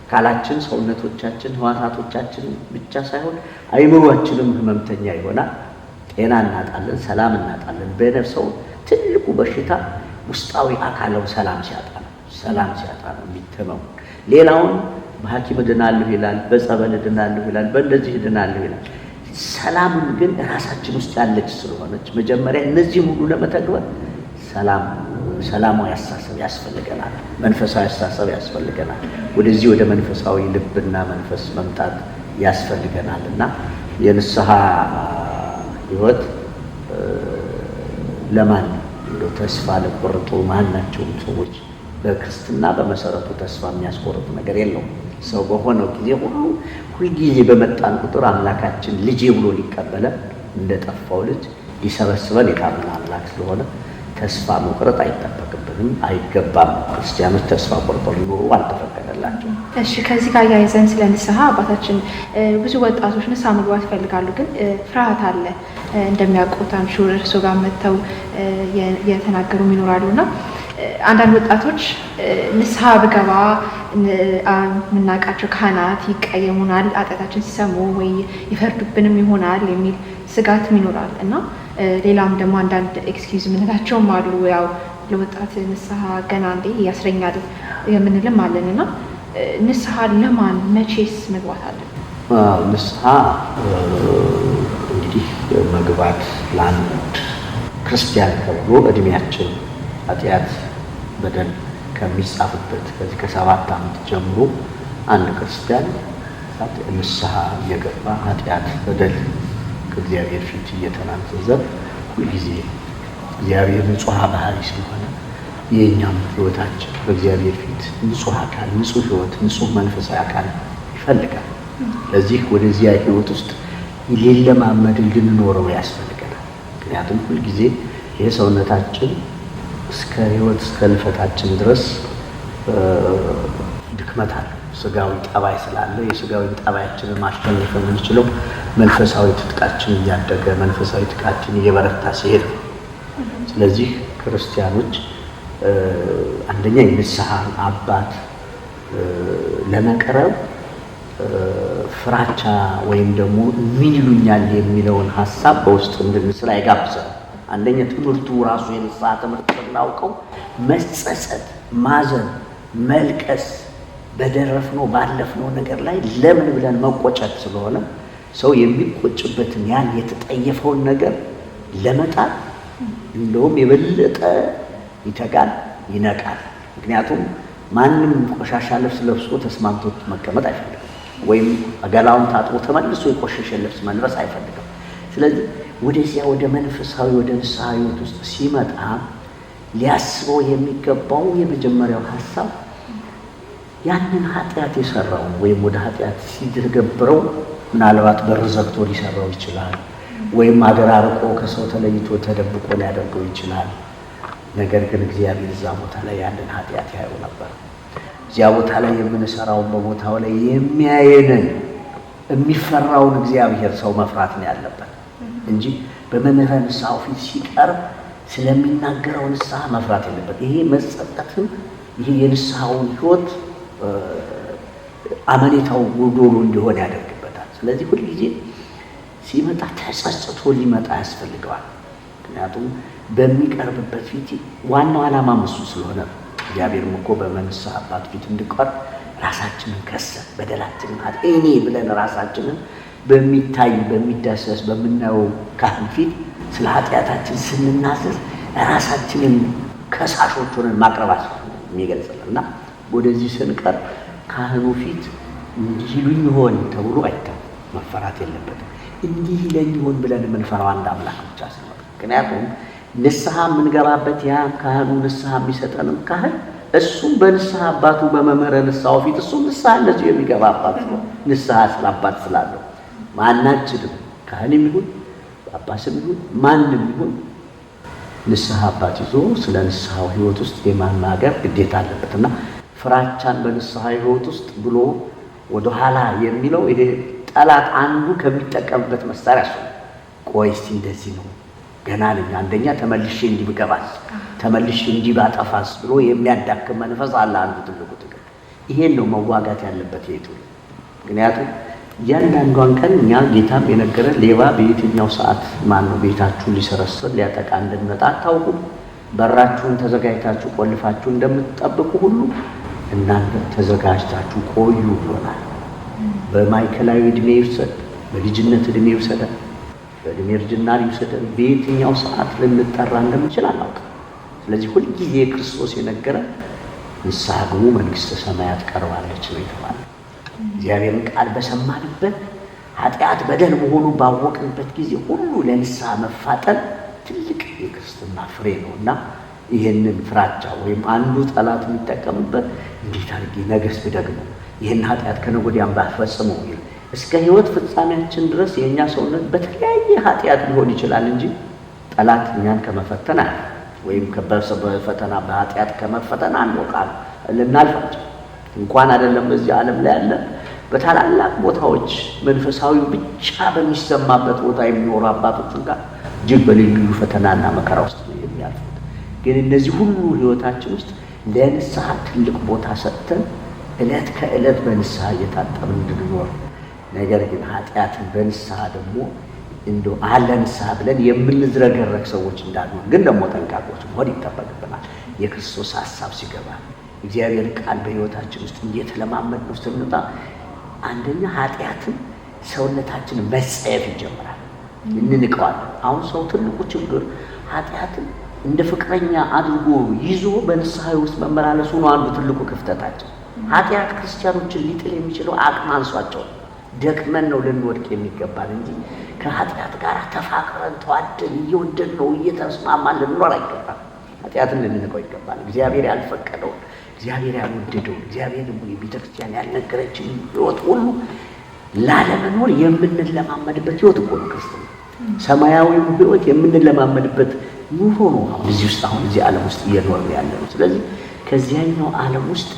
አካላችን፣ ሰውነቶቻችን፣ ህዋሳቶቻችን ብቻ ሳይሆን አይምሯችንም ህመምተኛ ይሆናል። ጤና እናጣለን፣ ሰላም እናጣለን። በነፍሰው ትልቁ በሽታ ውስጣዊ አካለው ሰላም ሲያጣ ነው። ሰላም ሲያጣ ነው የሚተመሙ። ሌላውን በሐኪም እድናለሁ ይላል፣ በጸበል እድናለሁ ይላል፣ በእንደዚህ እድናለሁ ይላል። ሰላምን ግን ራሳችን ውስጥ ያለች ስለሆነች መጀመሪያ እነዚህም ሁሉ ለመተግበር ሰላማዊ አስተሳሰብ ያስፈልገናል። መንፈሳዊ አስተሳሰብ ያስፈልገናል። ወደዚህ ወደ መንፈሳዊ ልብና መንፈስ መምጣት ያስፈልገናል እና የንስሐ ህይወት ለማን እንደው ተስፋ ለቆረጡ ማናቸውም ሰዎች በክርስትና በመሰረቱ ተስፋ የሚያስቆርጥ ነገር የለውም። ሰው በሆነው ጊዜ ሁሉ ሁልጊዜ በመጣን ቁጥር አምላካችን ልጄ ብሎ ሊቀበለን እንደጠፋው ልጅ ሊሰበስበን የታመነ አምላክ ስለሆነ ተስፋ መቁረጥ አይጠበቅብንም፣ አይገባም። ክርስቲያኖች ተስፋ ቆርጠው ሊኖሩ አልተፈቀደላቸውም። እሺ፣ ከዚህ ጋር አያይዘን ስለ ንስሐ አባታችን ብዙ ወጣቶች ንስሐ መግባት ይፈልጋሉ፣ ግን ፍርሃት አለ። እንደሚያውቁት I'm sure እርሶ ጋር መጥተው የተናገሩም ይኖራሉና አንዳንድ ወጣቶች ንስሐ ብገባ የምናውቃቸው ካህናት ይቀየሙናል፣ ኃጢአታችን ሲሰሙ ወይ ይፈርዱብንም ይሆናል የሚል ስጋትም ይኖራል እና ሌላም ደግሞ አንዳንድ excuse የምንላቸውም አሉ። ያው ለወጣት ንስሐ ገና እንዴ ያስረኛል የምንልም አለን እና ንስሐ ለማን መቼስ መግባት አለን? ንስሐ እንግዲህ መግባት ለአንድ ክርስቲያን ተብሎ እድሜያችን ኃጢአት በደል ከሚጻፍበት ከዚህ ከ7 ዓመት ጀምሮ አንድ ክርስቲያን ንስሐ እየገባ ኃጢአት በደል ከእግዚአብሔር ፊት እየተናዘዘ ሁልጊዜ እግዚአብሔር ንጹሕ ባህሪ ስለሆነ የእኛም ሕይወታችን በእግዚአብሔር ፊት ንጹሕ አካል፣ ንጹሕ ሕይወት፣ ንጹሕ መንፈሳዊ አካል ይፈልጋል። ለዚህ ወደዚያ ሕይወት ውስጥ ሊለማመድ ልንኖረው ያስፈልገናል። ምክንያቱም ሁልጊዜ ይህ ሰውነታችን እስከ ሕይወት እስከ ልፈታችን ድረስ ድክመት አለ። ስጋዊ ጠባይ ስላለ የስጋዊ ጠባያችንን ማሸነፍ የምንችለው መንፈሳዊ ትጥቃችን እያደገ መንፈሳዊ ትጥቃችን እየበረታ ሲሄድ ነው። ስለዚህ ክርስቲያኖች አንደኛ የንስሐ አባት ለመቅረብ ፍራቻ ወይም ደግሞ ምን ይሉኛል የሚለውን ሀሳብ በውስጡ እንድንስል አይጋብዘንም። አንደኛ ትምህርቱ ራሱ የንስሐ ትምህርት ስናውቀው መጸጸት፣ ማዘን፣ መልቀስ በደረፍነው ባለፍነው ነገር ላይ ለምን ብለን መቆጨት ስለሆነ ሰው የሚቆጭበትን ያን የተጠየፈውን ነገር ለመጣል እንደውም የበለጠ ይተጋል፣ ይነቃል። ምክንያቱም ማንም ቆሻሻ ልብስ ለብሶ ተስማምቶት መቀመጥ አይፈልግም፣ ወይም ገላውን ታጥቦ ተመልሶ የቆሸሸ ልብስ መልበስ አይፈልግም። ስለዚህ ወደዚያ ወደ መንፈሳዊ ወደ ንስሐ ሕይወት ውስጥ ሲመጣ ሊያስበው የሚገባው የመጀመሪያው ሀሳብ ያንን ኃጢአት የሰራውን ወይም ወደ ኃጢአት ሲተገብረው ምናልባት በር ዘግቶ ሊሰራው ይችላል፣ ወይም አገር አርቆ ከሰው ተለይቶ ተደብቆ ሊያደርገው ይችላል። ነገር ግን እግዚአብሔር እዛ ቦታ ላይ ያንን ኃጢአት ያየው ነበር። እዚያ ቦታ ላይ የምንሰራውን በቦታው ላይ የሚያየንን የሚፈራውን እግዚአብሔር ሰው መፍራት ነው ያለበት እንጂ በመምህረ ንስሐው ፊት ሲቀርብ ስለሚናገረው ንስሐ መፍራት የለበት። ይሄ መጸጸትም ይሄ የንስሐውን ሕይወት አመኔታው ጎዶሎ እንዲሆን ያደርግበታል። ስለዚህ ሁልጊዜ ሲመጣ ተጸጽቶ ሊመጣ ያስፈልገዋል። ምክንያቱም በሚቀርብበት ፊት ዋናው ዓላማም እሱ ስለሆነ እግዚአብሔርም እኮ በንስሐ አባት ፊት እንድንቀርብ ራሳችንን ከሰን በደላችንን እኔ ብለን ራሳችንን በሚታይ በሚዳሰስ በምናየው ካህን ፊት ስለ ኃጢአታችን ስንናዘዝ ራሳችንን ከሳሾች ሆነን ማቅረብ የሚገልጽልን እና ወደዚህ ስንቀርብ ካህኑ ፊት እንዲህ ይሉኝ ይሆን ተብሎ አይታም መፈራት የለበትም። እንዲህ ይለኝ ይሆን ብለን የምንፈራው አንድ አምላክ ብቻ ስለሆነ፣ ምክንያቱም ንስሐ የምንገባበት ያ ካህኑ ንስሐ የሚሰጠንም ካህን እሱም በንስሐ አባቱ በመምህረ ንስሐው ፊት እሱም ንስሐ እንደዚሁ የሚገባ አባት ነው። ንስሐ ስለ አባት ስላለው ማናችንም ካህንም ይሁን ጳጳስም ይሁን ማንም ይሁን ንስሐ አባት ይዞ ስለ ንስሐው ሕይወት ውስጥ የማናገር ግዴታ አለበት እና ፍራቻን በንስሐ ሕይወት ውስጥ ብሎ ወደኋላ የሚለው ይሄ ጠላት አንዱ ከሚጠቀምበት መሳሪያ እሱ ነው። ቆይ እስቲ እንደዚህ ነው ገና ነኝ፣ አንደኛ ተመልሼ እንዲህ ብገባስ፣ ተመልሼ እንዲህ ባጠፋስ ብሎ የሚያዳክም መንፈስ አለ። አንዱ ትልቁ ትግል ይሄን ነው መዋጋት ያለበት ይሄ ትውልድ። ምክንያቱም እያንዳንዷን ቀን እኛ ጌታም የነገረን ሌባ በየትኛው ሰዓት ማን ነው ቤታችሁን ሊሰረስር ሊያጠቃ እንደሚመጣ አታውቁም። በራችሁን ተዘጋጅታችሁ ቆልፋችሁ እንደምትጠብቁ ሁሉ እናንተ ተዘጋጅታችሁ ቆዩ ብሎናል። በማዕከላዊ ዕድሜ ይውሰድ፣ በልጅነት ዕድሜ ይውሰደን፣ በዕድሜ እርጅና ይውሰደን፣ በየትኛው ሰዓት ልንጠራ እንደምንችል አናውቅም። ስለዚህ ሁልጊዜ ክርስቶስ የነገረን ንስሐ ግቡ መንግሥተ ሰማያት ቀርባለች ነው የተባለ። እግዚአብሔርን ቃል በሰማንበት ኃጢአት በደል መሆኑ ባወቅንበት ጊዜ ሁሉ ለንስሐ መፋጠን ትልቅ የክርስትና ፍሬ ነው እና ይህንን ፍራቻ ወይም አንዱ ጠላት የሚጠቀምበት እንዴት አድርጌ ነገስ ብደግመው ይህን ኃጢአት ከነገ ወዲያም ባፈጽመው ይል እስከ ሕይወት ፍጻሜያችን ድረስ የእኛ ሰውነት በተለያየ ኃጢአት ሊሆን ይችላል እንጂ ጠላት እኛን ከመፈተን አለ ወይም በፈተና በኃጢአት ከመፈተን አንወቃል ልናልፋቸው እንኳን አይደለም። በዚህ ዓለም ላይ ያለ በታላላቅ ቦታዎች መንፈሳዊ ብቻ በሚሰማበት ቦታ የሚኖሩ አባቶች ጋር እጅግ በልዩ ልዩ ፈተናና መከራ ውስጥ ነው የሚያልፉት። ግን እነዚህ ሁሉ ሕይወታችን ውስጥ ለንስሐ ትልቅ ቦታ ሰጥተን ዕለት ከዕለት በንስሐ እየታጠብን እንድንኖር፣ ነገር ግን ኃጢአትን በንስሐ ደግሞ እንደው አለ ንስሐ ብለን የምንዝረገረግ ሰዎች እንዳንሆን ግን ደግሞ ጠንቃቆች መሆን ይጠበቅብናል። የክርስቶስ ሐሳብ ሲገባ እግዚአብሔር ቃል በሕይወታችን ውስጥ እየተለማመድ ነው ስንመጣ አንደኛ ኃጢአትን ሰውነታችን መጸየፍ ይጀምራል፣ እንንቀዋለን። አሁን ሰው ትልቁ ችግር ኃጢአትን እንደ ፍቅረኛ አድርጎ ይዞ በንስሐ ውስጥ መመላለሱ ነው አንዱ ትልቁ ክፍተታችን። ኃጢአት ክርስቲያኖችን ሊጥል የሚችለው አቅም አንሷቸው ደክመን ነው ልንወድቅ የሚገባን እንጂ ከኃጢአት ጋር ተፋቅረን ተዋደን እየወደድ ነው እየተስማማን ልንኖር አይገባም። ኃጢአትን ልንንቀው ይገባል። እግዚአብሔር ያልፈቀደውን፣ እግዚአብሔር ያልወደደውን፣ እግዚአብሔር ቤተክርስቲያን ያልነገረችን ሕይወት ሁሉ ላለመኖር የምንለማመድበት ሕይወት እኮ ነው ክርስትና። ሰማያዊው ሕይወት የምንለማመድበት ኑሮ ነው አሁን እዚህ ውስጥ አሁን እዚህ ዓለም ውስጥ እየኖርን ያለ ነው። ስለዚህ ከዚያኛው ዓለም ውስጥ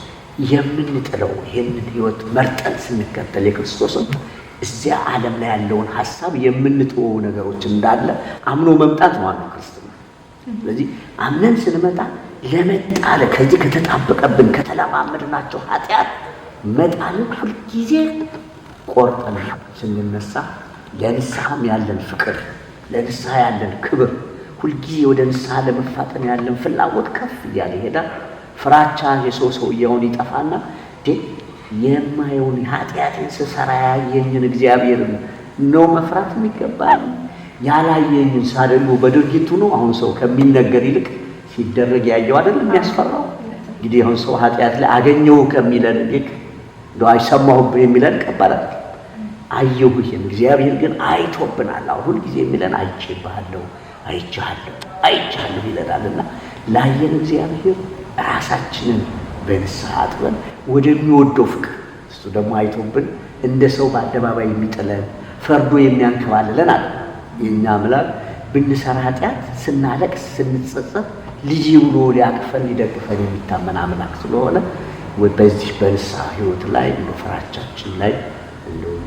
የምንጥለው ይህንን ሕይወት መርጠን ስንከተል የክርስቶስን እዚያ ዓለም ላይ ያለውን ሀሳብ የምንተወው ነገሮች እንዳለ አምኖ መምጣት ነው አንዱ ክርስትና። ስለዚህ አምነን ስንመጣ ለመጣል ከዚህ ከተጣበቀብን ከተለማመድናቸው ኃጢአት መጣልን ሁልጊዜ ቆርጠን ስንነሳ ለንስሐም ያለን ፍቅር፣ ለንስሐ ያለን ክብር፣ ሁልጊዜ ወደ ንስሐ ለመፋጠን ያለን ፍላጎት ከፍ እያለ ይሄዳል። ፍራቻ የሰው ሰውየውን ይጠፋና የማየውን ኃጢአቴን ስሰራ ያየኝን እግዚአብሔርን ነው መፍራት የሚገባል። ያላየኝን ሳደሉ በድርጊቱ ነው። አሁን ሰው ከሚነገር ይልቅ ሲደረግ ያየው አይደለም የሚያስፈራው። እንግዲህ አሁን ሰው ኃጢአት ላይ አገኘው ከሚለን ይልቅ እንደው አይሰማሁብህ የሚለን ከባድ አይደለም። አየሁህ እግዚአብሔር ግን አይቶብናል። አሁን ሁልጊዜ የሚለን አይቼብሃለሁ፣ አይቼሃለሁ፣ አይቼሃለሁ ይለናልና ላየን እግዚአብሔር ራሳችንን በንስሐ አጥበን ወደሚወደው ፍቅር እሱ ደግሞ አይቶብን እንደ ሰው በአደባባይ የሚጥለን ፈርዶ የሚያንከባልለን አለ። የእኛ አምላክ ብንሰራ ኃጢአት ስናለቅስ ስንጸጸት ልጄ ብሎ ሊያቅፈን ሊደግፈን የሚታመን አምላክ ስለሆነ በዚህ በንስሐ ሕይወት ላይ ፍራቻችን ላይ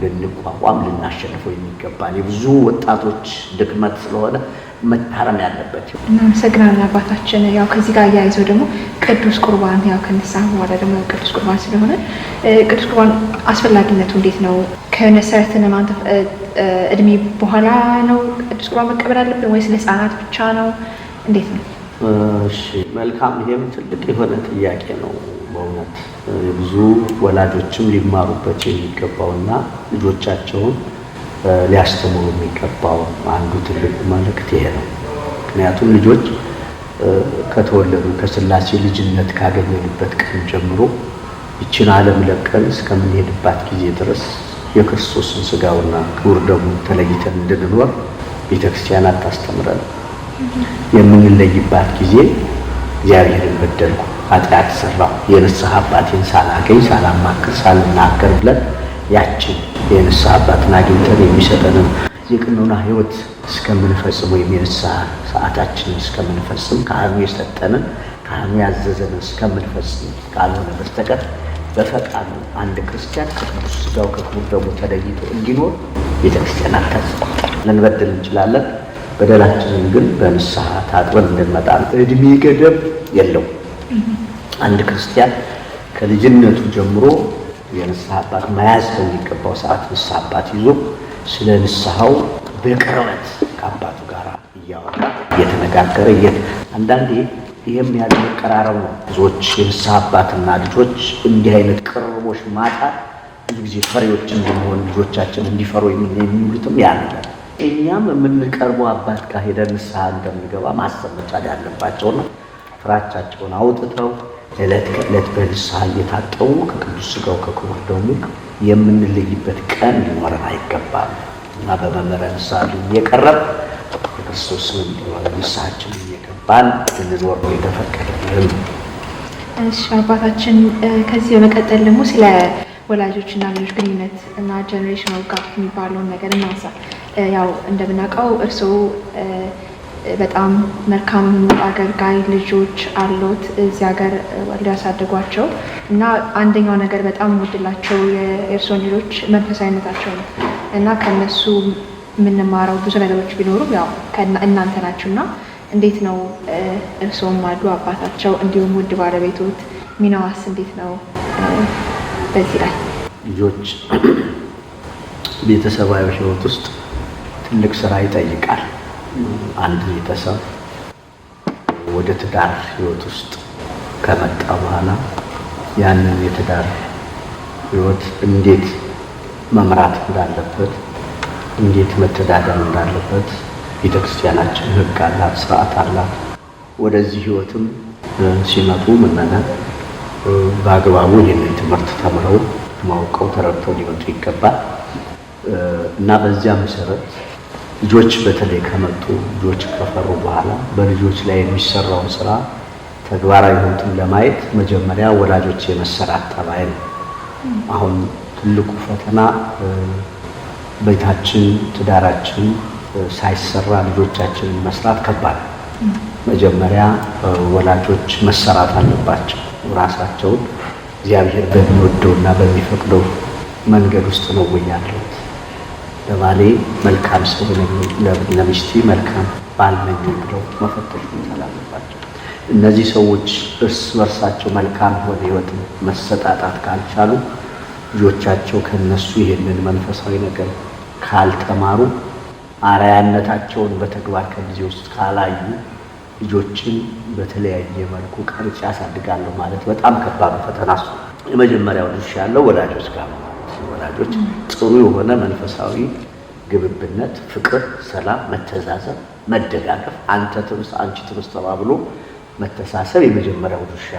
ልንቋቋም ልናሸንፈው የሚገባን የብዙ ወጣቶች ድክመት ስለሆነ መታረም ያለበት። እናመሰግናለን አባታችን። ያው ከዚህ ጋር አያይዘው ደግሞ ቅዱስ ቁርባን ያው ከንስሐ በኋላ ደግሞ ቅዱስ ቁርባን ስለሆነ ቅዱስ ቁርባን አስፈላጊነቱ እንዴት ነው? ከመሰረትን ማንተ እድሜ በኋላ ነው ቅዱስ ቁርባን መቀበል አለብን ወይስ ለሕፃናት ብቻ ነው? እንዴት ነው? እሺ መልካም። ይሄም ትልቅ የሆነ ጥያቄ ነው በእውነት ብዙ ወላጆችም ሊማሩበት የሚገባውና ልጆቻቸውን ሊያስተምሩ የሚገባው አንዱ ትልቁ መልእክት ይሄ ነው። ምክንያቱም ልጆች ከተወለዱ ከሥላሴ ልጅነት ካገኘንበት ቀን ጀምሮ ይችን ዓለም ለቀን እስከምንሄድባት ጊዜ ድረስ የክርስቶስን ሥጋውና ክቡር ደሙን ተለይተን እንድንኖር ቤተክርስቲያን አታስተምረን። የምንለይባት ጊዜ እግዚአብሔርን በደልኩ፣ ኃጢአት ሰራሁ፣ የንስሐ አባቴን ሳላገኝ ሳላማክር ሳልናገር ብለን ያችን የንስሐ አባትን አግኝተን የሚሰጠንን የቅኖና ሕይወት እስከምንፈጽም ወይም የንስሐ ሰዓታችንን እስከምንፈጽም ካህኑ የሰጠንን ካህኑ ያዘዘንን እስከምንፈጽም ካልሆነ በስተቀር በፈቃዱ አንድ ክርስቲያን ከቅዱስ ሥጋው ከክቡር ደሙ ተለይቶ እንዲኖር ቤተክርስቲያን አታዝም። ልንበድል እንችላለን። በደላችንን ግን በንስሐ ታጥበን እንድንመጣ እድሜ ገደብ የለውም። አንድ ክርስቲያን ከልጅነቱ ጀምሮ የንስሐ አባት መያዝ በሚገባው ሰዓት ንስሐ አባት ይዞ ስለ ንስሐው በቅርበት ከአባቱ ጋር እያወራ እየተነጋገረ አንዳንዴ ይህም ያለ መቀራረብ ነው። ብዙዎች የንስሐ አባትና ልጆች እንዲህ አይነት ቅርቦች ማጣት ብዙ ጊዜ ፈሪዎች እንድንሆን ልጆቻችን እንዲፈሩ የሚሉትም ያለ እኛም የምንቀርበው አባት ጋር ሄደን ንስሐ እንደምንገባ ማሰብ መቻል ያለባቸውና ፍራቻቸውን አውጥተው ዕለት ከዕለት በንስሐ እየታጠቡ ከቅዱስ ሥጋው ከክቡር ደሙ የምንለይበት ቀን ሊኖረን አይገባም እና በመምህረ ንስሐ እየቀረብ የክርስቶስን ንስሐችን እየገባን እንድንኖር ነው የተፈቀደልን። እሺ አባታችን፣ ከዚህ በመቀጠል ደግሞ ስለ ወላጆችና ልጆች ግንኙነት እና generational gap የሚባለውን ነገር እናንሳ። ያው እንደምናውቀው እርስዎ በጣም መልካም አገልጋይ ልጆች አሉት እዚህ ሀገር ወልደው ያሳደጓቸው እና አንደኛው ነገር በጣም ወድላቸው የእርስዎን ልጆች መንፈሳዊነታቸው ነው እና ከነሱ የምንማረው ብዙ ነገሮች ቢኖሩም ያው እናንተ ናችሁ እና እንዴት ነው እርስዎም አሉ አባታቸው እንዲሁም ውድ ባለቤቶት ሚናዋስ እንዴት ነው በዚህ ላይ? ልጆች ቤተሰባዊ ሕይወት ውስጥ ትልቅ ስራ ይጠይቃል። አንድ ቤተሰብ ወደ ትዳር ሕይወት ውስጥ ከመጣ በኋላ ያንን የትዳር ሕይወት እንዴት መምራት እንዳለበት፣ እንዴት መተዳደር እንዳለበት ቤተክርስቲያናችን ሕግ አላት፣ ስርዓት አላት። ወደዚህ ሕይወትም ሲመጡ ምዕመናን በአግባቡ ይህንን ትምህርት ተምረው ማውቀው ተረድተው ሊመጡ ይገባል እና በዚያ መሰረት ልጆች በተለይ ከመጡ ልጆች ከፈሩ በኋላ በልጆች ላይ የሚሰራውን ስራ ተግባራዊ ሕይወትን ለማየት መጀመሪያ ወላጆች የመሰራት ጠባይ ነው። አሁን ትልቁ ፈተና ቤታችን፣ ትዳራችን ሳይሰራ ልጆቻችንን መስራት ከባድ ነው። መጀመሪያ ወላጆች መሰራት አለባቸው። ራሳቸውን እግዚአብሔር በሚወደውና በሚፈቅደው መንገድ ውስጥ ነው ወይ ያለሁት? ለባሌ መልካም ሰው ነኝ፣ ለሚስቴ መልካም ባል ነኝ ብለው መፈተሽ መቻል አለባቸው። እነዚህ ሰዎች እርስ በርሳቸው መልካም የሆነ ሕይወት መሰጣጣት ካልቻሉ ልጆቻቸው ከነሱ ይሄንን መንፈሳዊ ነገር ካልተማሩ አርአያነታቸውን በተግባር ከጊዜ ውስጥ ካላዩ ልጆችን በተለያየ መልኩ ቀርጬ አሳድጋለሁ ማለት በጣም ከባዱ ፈተና እሱ። የመጀመሪያው ድርሻ ያለው ወላጆች ጋር ነው ማለት ነው። ወላጆች ጥሩ የሆነ መንፈሳዊ ግብብነት፣ ፍቅር፣ ሰላም፣ መተዛዘብ፣ መደጋገፍ፣ አንተ ትብስ አንቺ ትብስ ተባብሎ መተሳሰብ የመጀመሪያው ድርሻ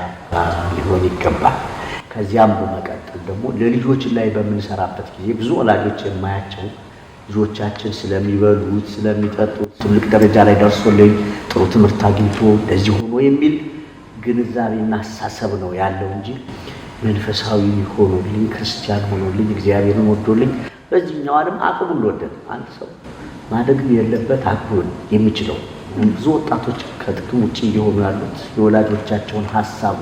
ሊሆን ይገባል። ከዚያም በመቀጠል ደግሞ ለልጆች ላይ በምንሰራበት ጊዜ ብዙ ወላጆች የማያቸው ልጆቻችን ስለሚበሉት ስለሚጠጡት ትልቅ ደረጃ ላይ ደርሶልኝ ጥሩ ትምህርት አግኝቶ እንደዚህ ሆኖ የሚል ግንዛቤና አሳሰብ ነው ያለው እንጂ መንፈሳዊ ሆኖልኝ ክርስቲያን ሆኖልኝ እግዚአብሔርን ወዶልኝ በዚህኛው ዓለም አቅሙን ለወደደ አንድ ሰው ማደግም የለበት አቅሙን የሚችለው ብዙ ወጣቶች ከጥቅም ውጭ እየሆኑ ያሉት የወላጆቻቸውን ሀሳብ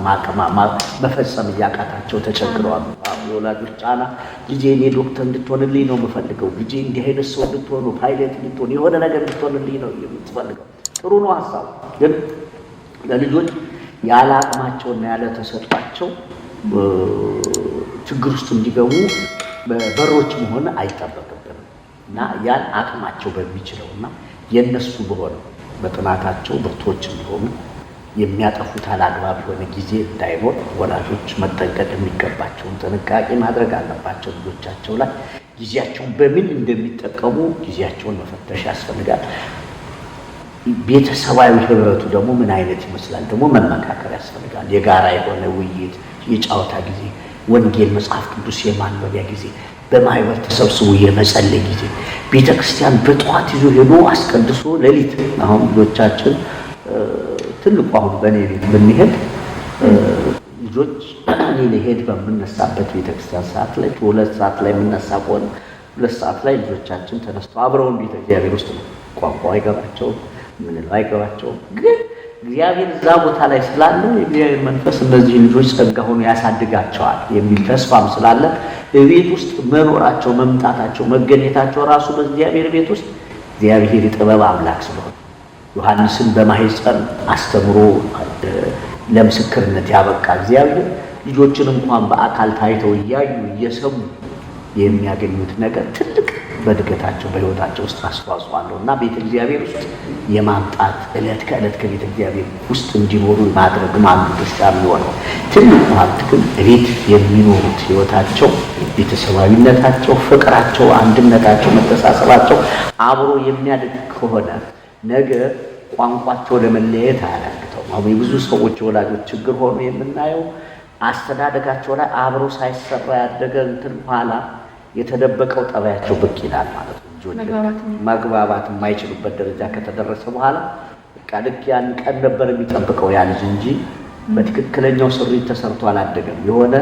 መፈጸም እያቃታቸው ተቸግረዋል። የወላጆች ጫና፣ ልጄ እኔ ዶክተር እንድትሆንልኝ ነው የምፈልገው፣ ልጄ እንዲህ አይነት ሰው እንድትሆኑ፣ ፓይለት እንድትሆን፣ የሆነ ነገር እንድትሆንልኝ ነው የምትፈልገው። ጥሩ ነው ሀሳቡ፣ ግን ለልጆች ያለ አቅማቸውና ያለ ተሰጧቸው ችግር ውስጥ እንዲገቡ በሮች መሆን አይጠበቅብንም እና ያን አቅማቸው በሚችለውና የነሱ በሆነው በጥናታቸው ብርቶች እንዲሆኑ፣ የሚያጠፉት አላግባብ የሆነ ጊዜ እንዳይኖር ወላጆች መጠንቀቅ የሚገባቸውን ጥንቃቄ ማድረግ አለባቸው። ልጆቻቸው ላይ ጊዜያቸውን በምን እንደሚጠቀሙ ጊዜያቸውን መፈተሽ ያስፈልጋል። ቤተሰባዊ ህብረቱ ደግሞ ምን አይነት ይመስላል ደግሞ መመካከር ያስፈልጋል። የጋራ የሆነ ውይይት፣ የጨዋታ ጊዜ፣ ወንጌል መጽሐፍ ቅዱስ የማንበቢያ ጊዜ፣ በማህበር ተሰብስቦ የመጸለይ ጊዜ፣ ቤተ ክርስቲያን በጠዋት ይዞ ሄዶ አስቀድሶ ሌሊት። አሁን ልጆቻችን ትልቁ አሁን በእኔ ቤት ብንሄድ ልጆች እኔ ልሄድ በምነሳበት ቤተክርስቲያን ሰዓት ላይ፣ 2 ሰዓት ላይ የምነሳ ከሆነ 2 ሰዓት ላይ ልጆቻችን ተነስተው አብረውን ቤተ እግዚአብሔር ውስጥ ነው። ቋንቋ አይገባቸውም፣ ምንለው አይገባቸውም። ግን እግዚአብሔር እዛ ቦታ ላይ ስላለ የእግዚአብሔር መንፈስ እነዚህ ልጆች ጸጋ ሆኖ ያሳድጋቸዋል የሚል ተስፋም ስላለ ቤት ውስጥ መኖራቸው፣ መምጣታቸው፣ መገኘታቸው ራሱ በእግዚአብሔር ቤት ውስጥ እግዚአብሔር የጥበብ አምላክ ስለሆነ ዮሐንስን በማህፀን አስተምሮ ለምስክርነት ያበቃ እግዚአብሔር ልጆችን እንኳን በአካል ታይተው እያዩ እየሰሙ የሚያገኙት ነገር ትልቅ በእድገታቸው በሕይወታቸው ውስጥ አስተዋጽኦ አለው እና ቤተ እግዚአብሔር ውስጥ የማምጣት ዕለት ከዕለት ከቤተ እግዚአብሔር ውስጥ እንዲኖሩ ማድረግ አንዱ ድርሻ የሚሆነው። ትልቁ ሀብት ግን ቤት የሚኖሩት ሕይወታቸው፣ ቤተሰባዊነታቸው፣ ፍቅራቸው፣ አንድነታቸው፣ መተሳሰባቸው አብሮ የሚያድግ ከሆነ ነገ ቋንቋቸው ለመለየት አያዳግተውም። አሁን የብዙ ሰዎች የወላጆች ችግር ሆኖ የምናየው አስተዳደጋቸው ላይ አብሮ ሳይሰራ ያደገ እንትን በኋላ የተደበቀው ጠባያቸው ብቅ ይላል ማለት ነው። ልጆች መግባባት የማይችሉበት ደረጃ ከተደረሰ በኋላ በቃ ልክ ያን ቀን ነበር የሚጠብቀው ያ ልጅ እንጂ በትክክለኛው ስሪት ተሰርቶ አላደገም። የሆነ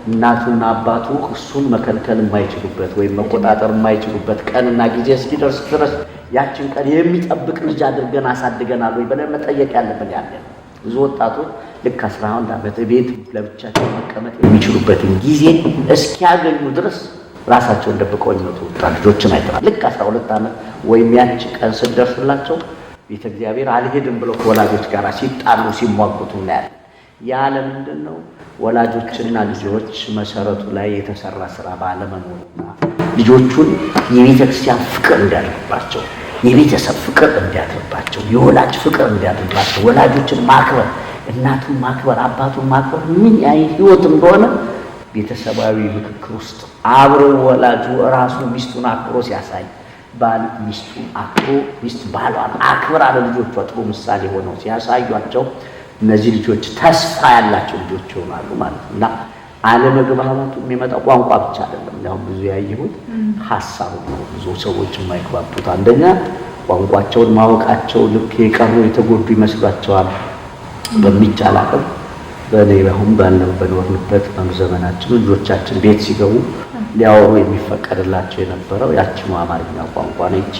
እናቱና አባቱ እሱን መከልከል የማይችሉበት ወይም መቆጣጠር የማይችሉበት ቀንና ጊዜ እስኪደርስ ድረስ ያችን ቀን የሚጠብቅ ልጅ አድርገን አሳድገናል ወይ ብለን መጠየቅ ያለብን ያለ ነው። ብዙ ወጣቶች ልክ 11 ዓመት ቤት ለብቻቸው መቀመጥ የሚችሉበትን ጊዜ እስኪያገኙ ድረስ ራሳቸውን ደብቀው የሚመጡ ወጣት ልጆችን አይተናል። ልክ 12 ዓመት ወይም ያች ቀን ስትደርስላቸው ቤተ እግዚአብሔር አልሄድም ብለው ከወላጆች ጋር ሲጣሉ ሲሟጉቱ እናያለን። ያ ለምንድን ነው? ወላጆችና ልጆች መሰረቱ ላይ የተሰራ ስራ ባለመኖሩና ልጆቹን የቤተ ክርስቲያን ፍቅር እንዲያድርባቸው፣ የቤተሰብ ፍቅር እንዲያድርባቸው፣ የወላጅ ፍቅር እንዲያድርባቸው፣ ወላጆችን ማክበር፣ እናቱን ማክበር፣ አባቱን ማክበር ምን ያህል ህይወት እንደሆነ ቤተሰባዊ ምክክር ውስጥ አብሮ ወላጁ ራሱ ሚስቱን አክብሮ ሲያሳይ፣ ባል ሚስቱን አክብሮ፣ ሚስት ባሏን አክብራ ለልጆቿ ጥሩ ምሳሌ ሆነው ሲያሳዩአቸው እነዚህ ልጆች ተስፋ ያላቸው ልጆች ይሆናሉ ማለት ነው። እና አለመግባባቱ የሚመጣው ቋንቋ ብቻ አይደለም። ያው ብዙ ያየሁት ሀሳቡ ነው። ብዙ ሰዎች የማይግባቡት አንደኛ ቋንቋቸውን ማወቃቸው ልክ የቀሩ የተጎዱ ይመስሏቸዋል። በሚቻል አቅም በእኔ አሁን ባለው በኖርንበት ዘመናችን ልጆቻችን ቤት ሲገቡ ሊያወሩ የሚፈቀድላቸው የነበረው ያችኑ አማርኛ ቋንቋ ነው። ይቺ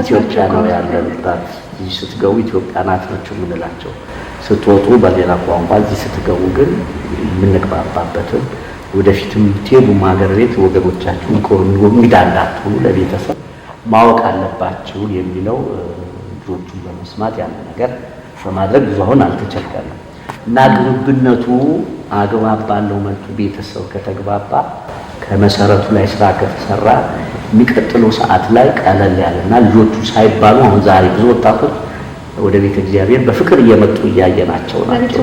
ኢትዮጵያ ነው ያለንባት። እዚህ ስትገቡ ኢትዮጵያ ናት ናቸው የምንላቸው። ስትወጡ በሌላ ቋንቋ፣ እዚህ ስትገቡ ግን የምንግባባበትን ወደፊትም ትሄዱም ሀገር ቤት ወገኖቻችሁን እንግዳ እንዳትሆኑ ለቤተሰብ ማወቅ አለባችሁ የሚለው ልጆቹን በመስማት ያን ነገር በማድረግ ብዙ አሁን አልተቸገርንም። እና ግብብነቱ አግባብ ባለው መልኩ ቤተሰብ ከተግባባ፣ ከመሰረቱ ላይ ስራ ከተሰራ የሚቀጥለው ሰዓት ላይ ቀለል ያለና ልጆቹ ሳይባሉ አሁን ዛሬ ብዙ ወጣቶች ወደ ቤተ እግዚአብሔር በፍቅር እየመጡ እያየናቸው ናቸው።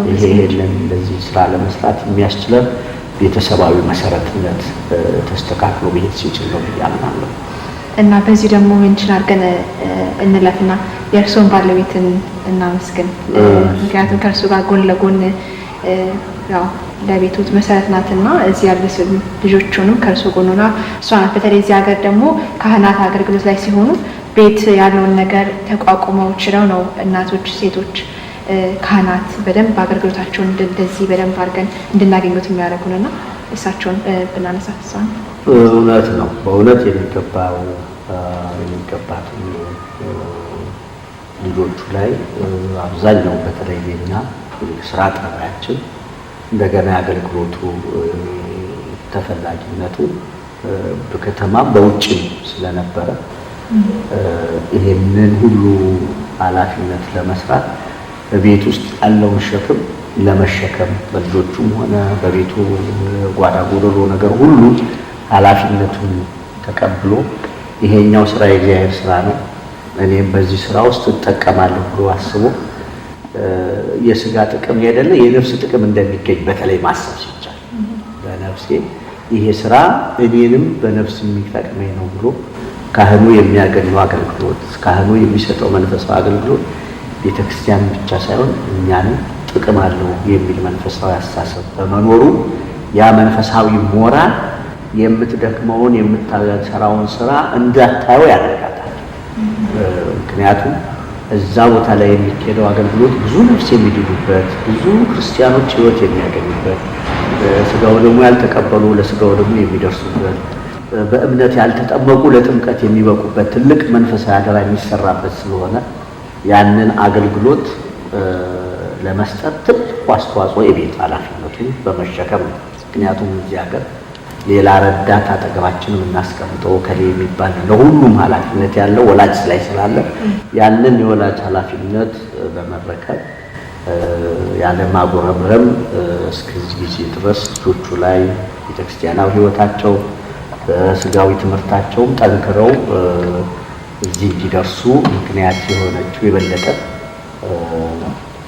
ይሄ ይሄንን እንደዚህ ስራ ለመስራት የሚያስችለን ቤተሰባዊ መሰረትነት ተስተካክሎ መሄድ ሲችል ነው ብዬ አምናለሁ። እና በዚህ ደግሞ mention አድርገን እንለፍና የእርስዎን ባለቤትን እናመስግን። ምክንያቱም ከእርሱ ጋር ጎን ለጎን ያው ለቤቱ መሰረት ናትና እዚህ ያሉት ልጆቹንም ከእርሱ ጎን ሆና እሷ ናት። በተለይ እዚህ ሀገር ደግሞ ካህናት አገልግሎት ላይ ሲሆኑ ቤት ያለውን ነገር ተቋቁመው ችለው ነው እናቶች፣ ሴቶች ካህናት በደንብ አገልግሎታቸውን እንደዚህ በደንብ አድርገን እንድናገኙት የሚያደርጉንና እሳቸውን ብናነሳ እሷን እውነት ነው። በእውነት የሚገባው የሚገባትን ልጆቹ ላይ አብዛኛው በተለይ የኛ ስራ ጠባያችን እንደገና የአገልግሎቱ ተፈላጊነቱ በከተማም በውጭም ስለነበረ ይሄንን ሁሉ ኃላፊነት ለመስራት በቤት ውስጥ ያለውን ሸክም ለመሸከም በልጆቹም ሆነ በቤቱ ጓዳ ጎደሎ ነገር ሁሉ ኃላፊነቱን ተቀብሎ ይሄኛው ስራ የእግዚአብሔር ስራ ነው፣ እኔም በዚህ ስራ ውስጥ እጠቀማለሁ ብሎ አስቦ የስጋ ጥቅም አይደለ የነፍስ ጥቅም እንደሚገኝ በተለይ ማሰብ ሲቻል በነፍሴ ይሄ ስራ እኔንም በነፍስ የሚጠቅመኝ ነው ብሎ ካህኑ የሚያገኘው አገልግሎት፣ ካህኑ የሚሰጠው መንፈሳዊ አገልግሎት ቤተክርስቲያን ብቻ ሳይሆን እኛንም ጥቅም አለው የሚል መንፈሳዊ አስተሳሰብ በመኖሩ ያ መንፈሳዊ ሞራል የምትደክመውን የምትሰራውን ስራ እንዳታየው ያደርጋታል። ምክንያቱም እዛ ቦታ ላይ የሚካሄደው አገልግሎት ብዙ ነፍስ የሚድኑበት፣ ብዙ ክርስቲያኖች ሕይወት የሚያገኙበት፣ ስጋው ደግሞ ያልተቀበሉ ለስጋው ደግሞ የሚደርሱበት፣ በእምነት ያልተጠመቁ ለጥምቀት የሚበቁበት ትልቅ መንፈሳዊ አደራ የሚሰራበት ስለሆነ ያንን አገልግሎት ለመስጠት ትልቁ አስተዋጽኦ የቤት ኃላፊነቱን በመሸከም ነው። ምክንያቱም እዚህ ሀገር ሌላ ረዳት አጠገባችን የምናስቀምጠው ከሌ የሚባል ለሁሉም ኃላፊነት ያለው ወላጅ ላይ ስላለ ያንን የወላጅ ኃላፊነት በመረከብ ያለ ማጉረምረም እስከዚህ ጊዜ ድረስ ልጆቹ ላይ ቤተክርስቲያናዊ ሕይወታቸው በስጋዊ ትምህርታቸውም ጠንክረው እዚህ እንዲደርሱ ምክንያት የሆነችው የበለጠ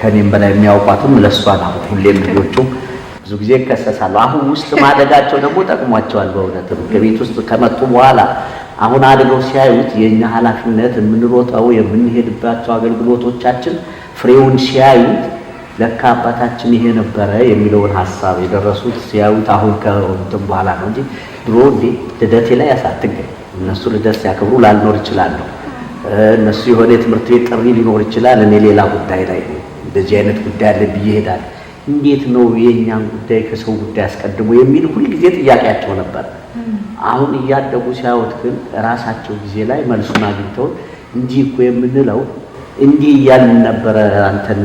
ከኔም በላይ የሚያውቋትም ለእሷ ነው። ሁሌም ልጆቹ ብዙ ጊዜ ይከሰሳሉ። አሁን ውስጥ ማደጋቸው ደግሞ ጠቅሟቸዋል። በእውነትም ከቤት ውስጥ ከመጡ በኋላ አሁን አድገው ሲያዩት የእኛ ኃላፊነት የምንሮጠው የምንሄድባቸው አገልግሎቶቻችን ፍሬውን ሲያዩት ለካ አባታችን ይሄ ነበረ የሚለውን ሀሳብ የደረሱት ሲያዩት አሁን ከእንትን በኋላ ነው እንጂ ድሮ እንዴ ልደቴ ላይ አትገኝ፣ እነሱ ልደት ሲያከብሩ ላልኖር እችላለሁ። እነሱ የሆነ የትምህርት ቤት ጥሪ ሊኖር ይችላል። እኔ ሌላ ጉዳይ ላይ እንደዚህ አይነት ጉዳይ አለ ብዬ እሄዳለሁ። እንዴት ነው የእኛን ጉዳይ ከሰው ጉዳይ አስቀድሞ የሚል ሁልጊዜ ጥያቄያቸው ነበር። አሁን እያደጉ ሲያዩት ግን ራሳቸው ጊዜ ላይ መልሱን አግኝተው እንዲህ እኮ የምንለው እንዲህ እያልን ነበረ፣ አንተን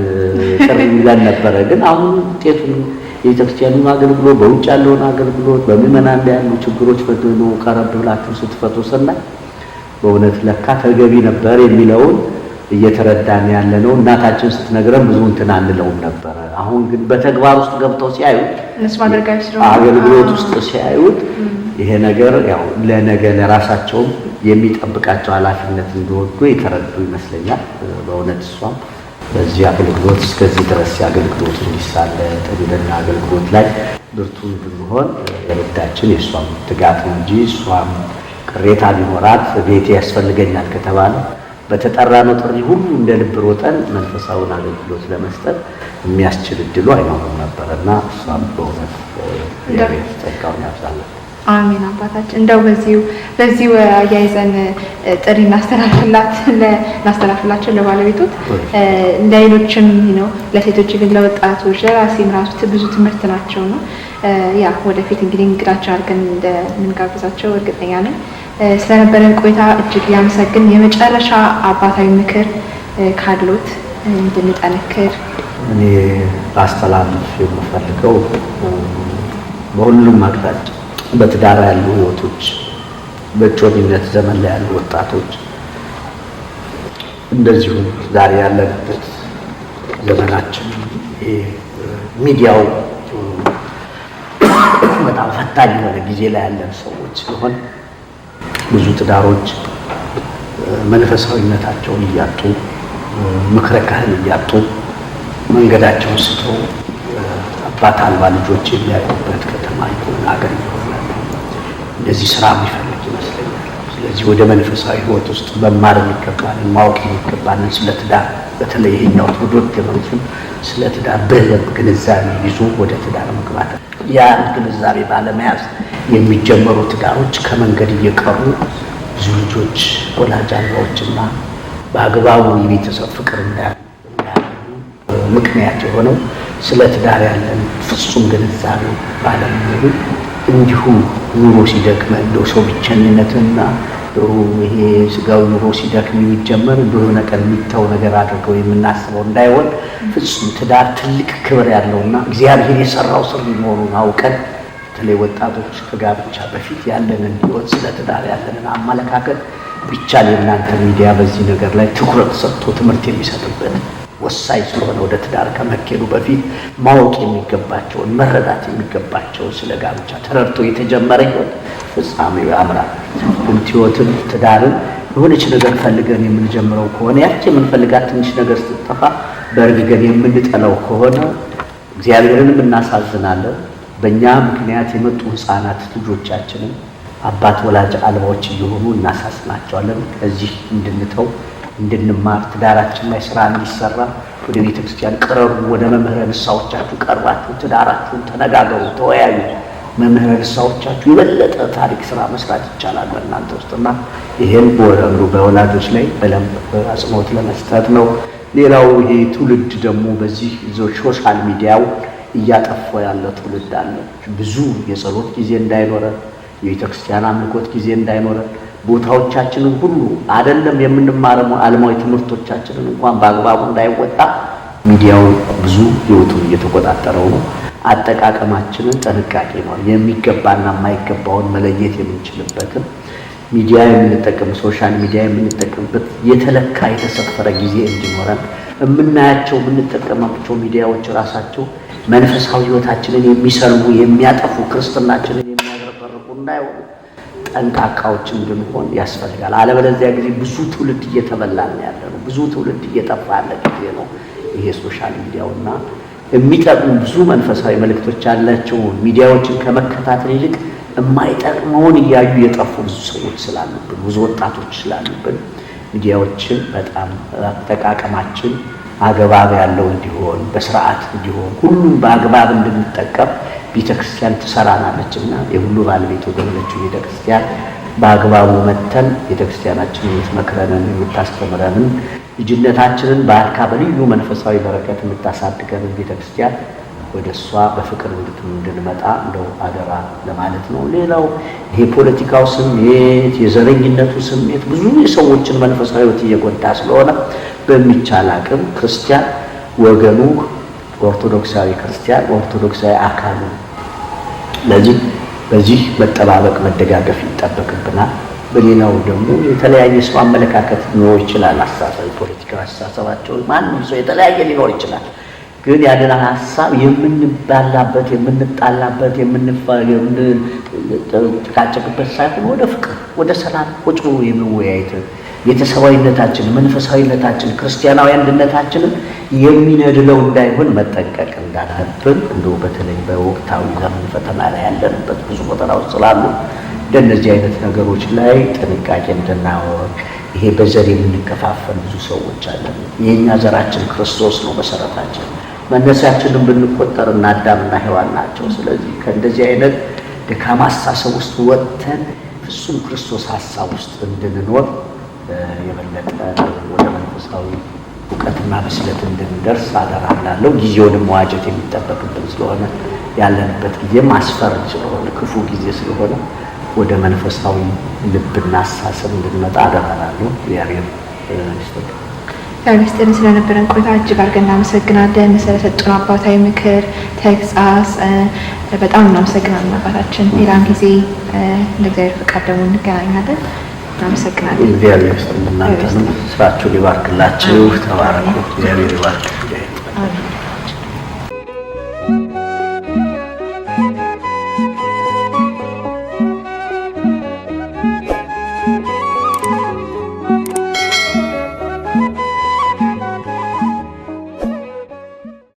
ጥሪ ይለን ነበረ። ግን አሁን ውጤቱን የቤተክርስቲያኑን አገልግሎት፣ በውጭ ያለውን አገልግሎት፣ በምዕመናን ላይ ያሉ ችግሮች ፈትኖ ቀረብ ብላችሁ ስትፈቱ ስናይ በእውነት ለካ ተገቢ ነበር የሚለውን እየተረዳን ያለ ነው። እናታችን ስትነግረን ብዙ እንትን አንለውም ነበረ። አሁን ግን በተግባር ውስጥ ገብተው ሲያዩት፣ አገልግሎት ውስጥ ሲያዩት ይሄ ነገር ያው ለነገ ለራሳቸውም የሚጠብቃቸው ኃላፊነት እንደወዱ የተረዱ ይመስለኛል። በእውነት እሷም በዚህ አገልግሎት እስከዚህ ድረስ አገልግሎት እንዲሳለጥ እንደና አገልግሎት ላይ ብርቱ እንድንሆን የረዳችን የእሷም ትጋት ነው እንጂ እሷም ቅሬታ ቢኖራት ቤቴ ያስፈልገኛል ከተባለ በተጠራነው ጥሪ ሁሉ እንደ ልብ ሮጠን መንፈሳዊን አገልግሎት ለመስጠት የሚያስችል እድሉ አይኖርም ነበርና እሷም በእውነት ጸጋውን ያብዛላት። አሜን። አባታችን እንደው በዚሁ አያይዘን ጥሪ እናስተላልፍላቸው ለባለቤቶት፣ ለሌሎችም ነው፣ ለሴቶች ግን ለወጣቶች ለራሴም ራሱ ብዙ ትምህርት ናቸው ነው። ያ ወደፊት እንግዲህ እንግዳቸው አድርገን እንደምንጋብዛቸው እርግጠኛ ነኝ። ስለነበረን ቆይታ እጅግ ያመሰግን። የመጨረሻ አባታዊ ምክር ካሉት እንድንጠነክር። እኔ ላስተላልፍ የምፈልገው በሁሉም አቅጣጫ በትዳር ያሉ ህይወቶች፣ በእጮኝነት ዘመን ላይ ያሉ ወጣቶች፣ እንደዚሁ ዛሬ ያለንበት ዘመናችን ሚዲያው በጣም ፈታኝ የሆነ ጊዜ ላይ ያለን ሰዎች ስለሆን ብዙ ትዳሮች መንፈሳዊነታቸውን እያጡ፣ ምክረ ካህን እያጡ፣ መንገዳቸውን ስተው አባት አልባ ልጆች የሚያድጉበት ከተማ የሆነ ሀገር እየሆነ እንደዚህ ስራ የሚፈልግ ይመስለኛል። ስለዚህ ወደ መንፈሳዊ ህይወት ውስጥ መማር የሚገባንን፣ ማወቅ የሚገባንን ስለ ትዳር፣ በተለይ ይሄኛው ትውልድ የሆኑትን ስለ ትዳር በደንብ ግንዛቤ ይዞ ወደ ትዳር መግባት፣ ያን ግንዛቤ ባለመያዝ የሚጀመሩ ትዳሮች ከመንገድ እየቀሩ ብዙ ልጆች ወላጅ አልባዎችና በአግባቡ የቤተሰብ ፍቅር እንዳያገኙ ምክንያት የሆነው ስለ ትዳር ያለን ፍጹም ግንዛቤ ባለመኖሩ እንዲሁ ኑሮ ሲደክመን እንደው ሰው ብቸኝነትና ይሄ ስጋዊ ኑሮ ሲደክም የሚጀመር እንደሆነ ቀን የሚተው ነገር አድርገው የምናስበው እንዳይሆን ፍጹም ትዳር ትልቅ ክብር ያለውና እግዚአብሔር የሰራው ስር መሆኑን አውቀን በተለይ ወጣቶች ከጋብቻ በፊት ያለንን ሕይወት ስለ ትዳር ያለንን አመለካከት ቢቻል የእናንተ ሚዲያ በዚህ ነገር ላይ ትኩረት ሰጥቶ ትምህርት የሚሰጥበት ወሳኝ ስለሆነ ወደ ትዳር ከመኬዱ በፊት ማወቅ የሚገባቸውን መረዳት የሚገባቸውን ስለ ጋብቻ ተረድቶ የተጀመረ ሕይወት ፍጻሜው ያምራል። ግን ሕይወትን ትዳርን የሆነች ነገር ፈልገን የምንጀምረው ከሆነ ያች የምንፈልጋት ትንሽ ነገር ስትጠፋ በእርግገን የምንጠላው ከሆነ እግዚአብሔርንም እናሳዝናለን። በእኛ ምክንያት የመጡ ሕፃናት ልጆቻችንን አባት ወላጅ አልባዎች እየሆኑ እናሳዝናቸዋለን። ከዚህ እንድንተው እንድንማር ትዳራችን ላይ ስራ እንዲሰራ ወደ ቤተ ክርስቲያን ቅረቡ። ወደ መምህረ ንስሐዎቻችሁ ቀርባችሁ ትዳራችሁን ተነጋገሩ፣ ተወያዩ። መምህረ ንስሐዎቻችሁ የበለጠ ታሪክ ስራ መስራት ይቻላል በእናንተ ውስጥና ይሄን በወላጆች ላይ በደንብ አጽንኦት ለመስጠት ነው። ሌላው ይሄ ትውልድ ደግሞ በዚህ social media ው እያጠፋው ያለ ትውልድ አለ። ብዙ የጸሎት ጊዜ እንዳይኖረን፣ የቤተ ክርስቲያን አምልኮት ጊዜ እንዳይኖረን፣ ቦታዎቻችንን ሁሉ አይደለም የምንማረው ዓለማዊ ትምህርቶቻችንን እንኳን በአግባቡ እንዳይወጣ ሚዲያው ብዙ ህይወቱን እየተቆጣጠረው ነው። አጠቃቀማችንን ጥንቃቄ ነው የሚገባና የማይገባውን መለየት የምንችልበትን ሚዲያ የምንጠቀም social media የምንጠቀምበት የተለካ የተሰፈረ ጊዜ እንዲኖረን የምናያቸው የምንጠቀማቸው ሚዲያዎች ራሳቸው መንፈሳዊ ህይወታችንን የሚሰልቡ የሚያጠፉ ክርስትናችንን የሚያዝረበርቁ እንዳይሆኑ ጠንቃቃዎች እንድንሆን ያስፈልጋል። አለበለዚያ ጊዜ ብዙ ትውልድ እየተበላን ያለ ነው። ብዙ ትውልድ እየጠፋ ያለ ጊዜ ነው ይሄ social media ውና የሚጠቅሙ ብዙ መንፈሳዊ መልእክቶች ያላቸው ሚዲያዎችን ከመከታተል ይልቅ የማይጠቅመውን እያዩ የጠፉ ብዙ ሰዎች ስላሉብን፣ ብዙ ወጣቶች ስላሉብን ሚዲያዎችን በጣም አጠቃቀማችን አግባብ ያለው እንዲሆን በስርዓት እንዲሆን ሁሉም በአግባብ እንድንጠቀም ቤተክርስቲያን ትሰራናለችና የሁሉ ባለቤት ወደሆነችው ቤተክርስቲያን በአግባቡ መተን ቤተክርስቲያናችንን የምትመክረንን የምታስተምረንን ልጅነታችንን ባርካ በልዩ መንፈሳዊ በረከት የምታሳድገንን ቤተክርስቲያን ወደ እሷ በፍቅር እንድንመጣ እንደው አደራ ለማለት ነው። ሌላው ይሄ ፖለቲካው ስሜት የዘረኝነቱ ስሜት ብዙ የሰዎችን መንፈሳዊ ሕይወት እየጎዳ ስለሆነ በሚቻል አቅም ክርስቲያን ወገኑ ኦርቶዶክሳዊ ክርስቲያን ኦርቶዶክሳዊ አካሉ ለዚህ በዚህ መጠባበቅ መደጋገፍ ይጠበቅብናል። በሌላው ደግሞ የተለያየ ሰው አመለካከት ሊኖር ይችላል። አስተሳሰብ ፖለቲካዊ አስተሳሰባቸው ማንም ሰው የተለያየ ሊኖር ይችላል። ግን ያንን ሀሳብ የምንባላበት የምንጣላበት የምንጨቃጨቅበት ሳይሆን ወደ ፍቅር ወደ ሰላም ቁጭ ብሎ የመወያየት ቤተሰባዊነታችን መንፈሳዊነታችን ክርስቲያናዊ አንድነታችንን የሚነድለው እንዳይሆን መጠንቀቅ እንዳለብን እንደው በተለይ በወቅታዊ ዘመን ፈተና ላይ ያለንበት ብዙ ፈተናዎች ስላሉ እንደነዚህ አይነት ነገሮች ላይ ጥንቃቄ እንድናወቅ። ይሄ በዘር የምንከፋፈል ብዙ ሰዎች አለን። የኛ ዘራችን ክርስቶስ ነው መሰረታችን። መነሻችንን ብንቆጠር እና አዳምና ሔዋን ናቸው። ስለዚህ ከእንደዚህ አይነት ደካማ አስተሳሰብ ውስጥ ወጥተን ፍጹም ክርስቶስ ሀሳብ ውስጥ እንድንኖር የበለጠ ወደ መንፈሳዊ እውቀትና ብስለት እንድንደርስ አደራ እላለሁ። ጊዜውንም መዋጀት የሚጠበቅብን ስለሆነ ያለንበት ጊዜም አስፈሪ ስለሆነ ክፉ ጊዜ ስለሆነ ወደ መንፈሳዊ ልብና አስተሳሰብ እንድንመጣ አደራ እላለሁ። እግዚአብሔር ይስጥልን። እግዚአብሔር ይስጥልን። ስለነበረን ቆይታ እጅግ አድርገን እናመሰግናለን። ስለሰጡን አባታዊ ምክር፣ ተግሳጽ በጣም እናመሰግናለን አባታችን። ሌላም ጊዜ እንደ እግዚአብሔር ፈቃድ ደግሞ እንገናኛለን። እናመሰግናለን። እግዚአብሔር ይስጥልን። እናንተንም ስራችሁን ይባርክላችሁ። ተባረኩ። እግዚአብሔር ይባርክ። አሜን።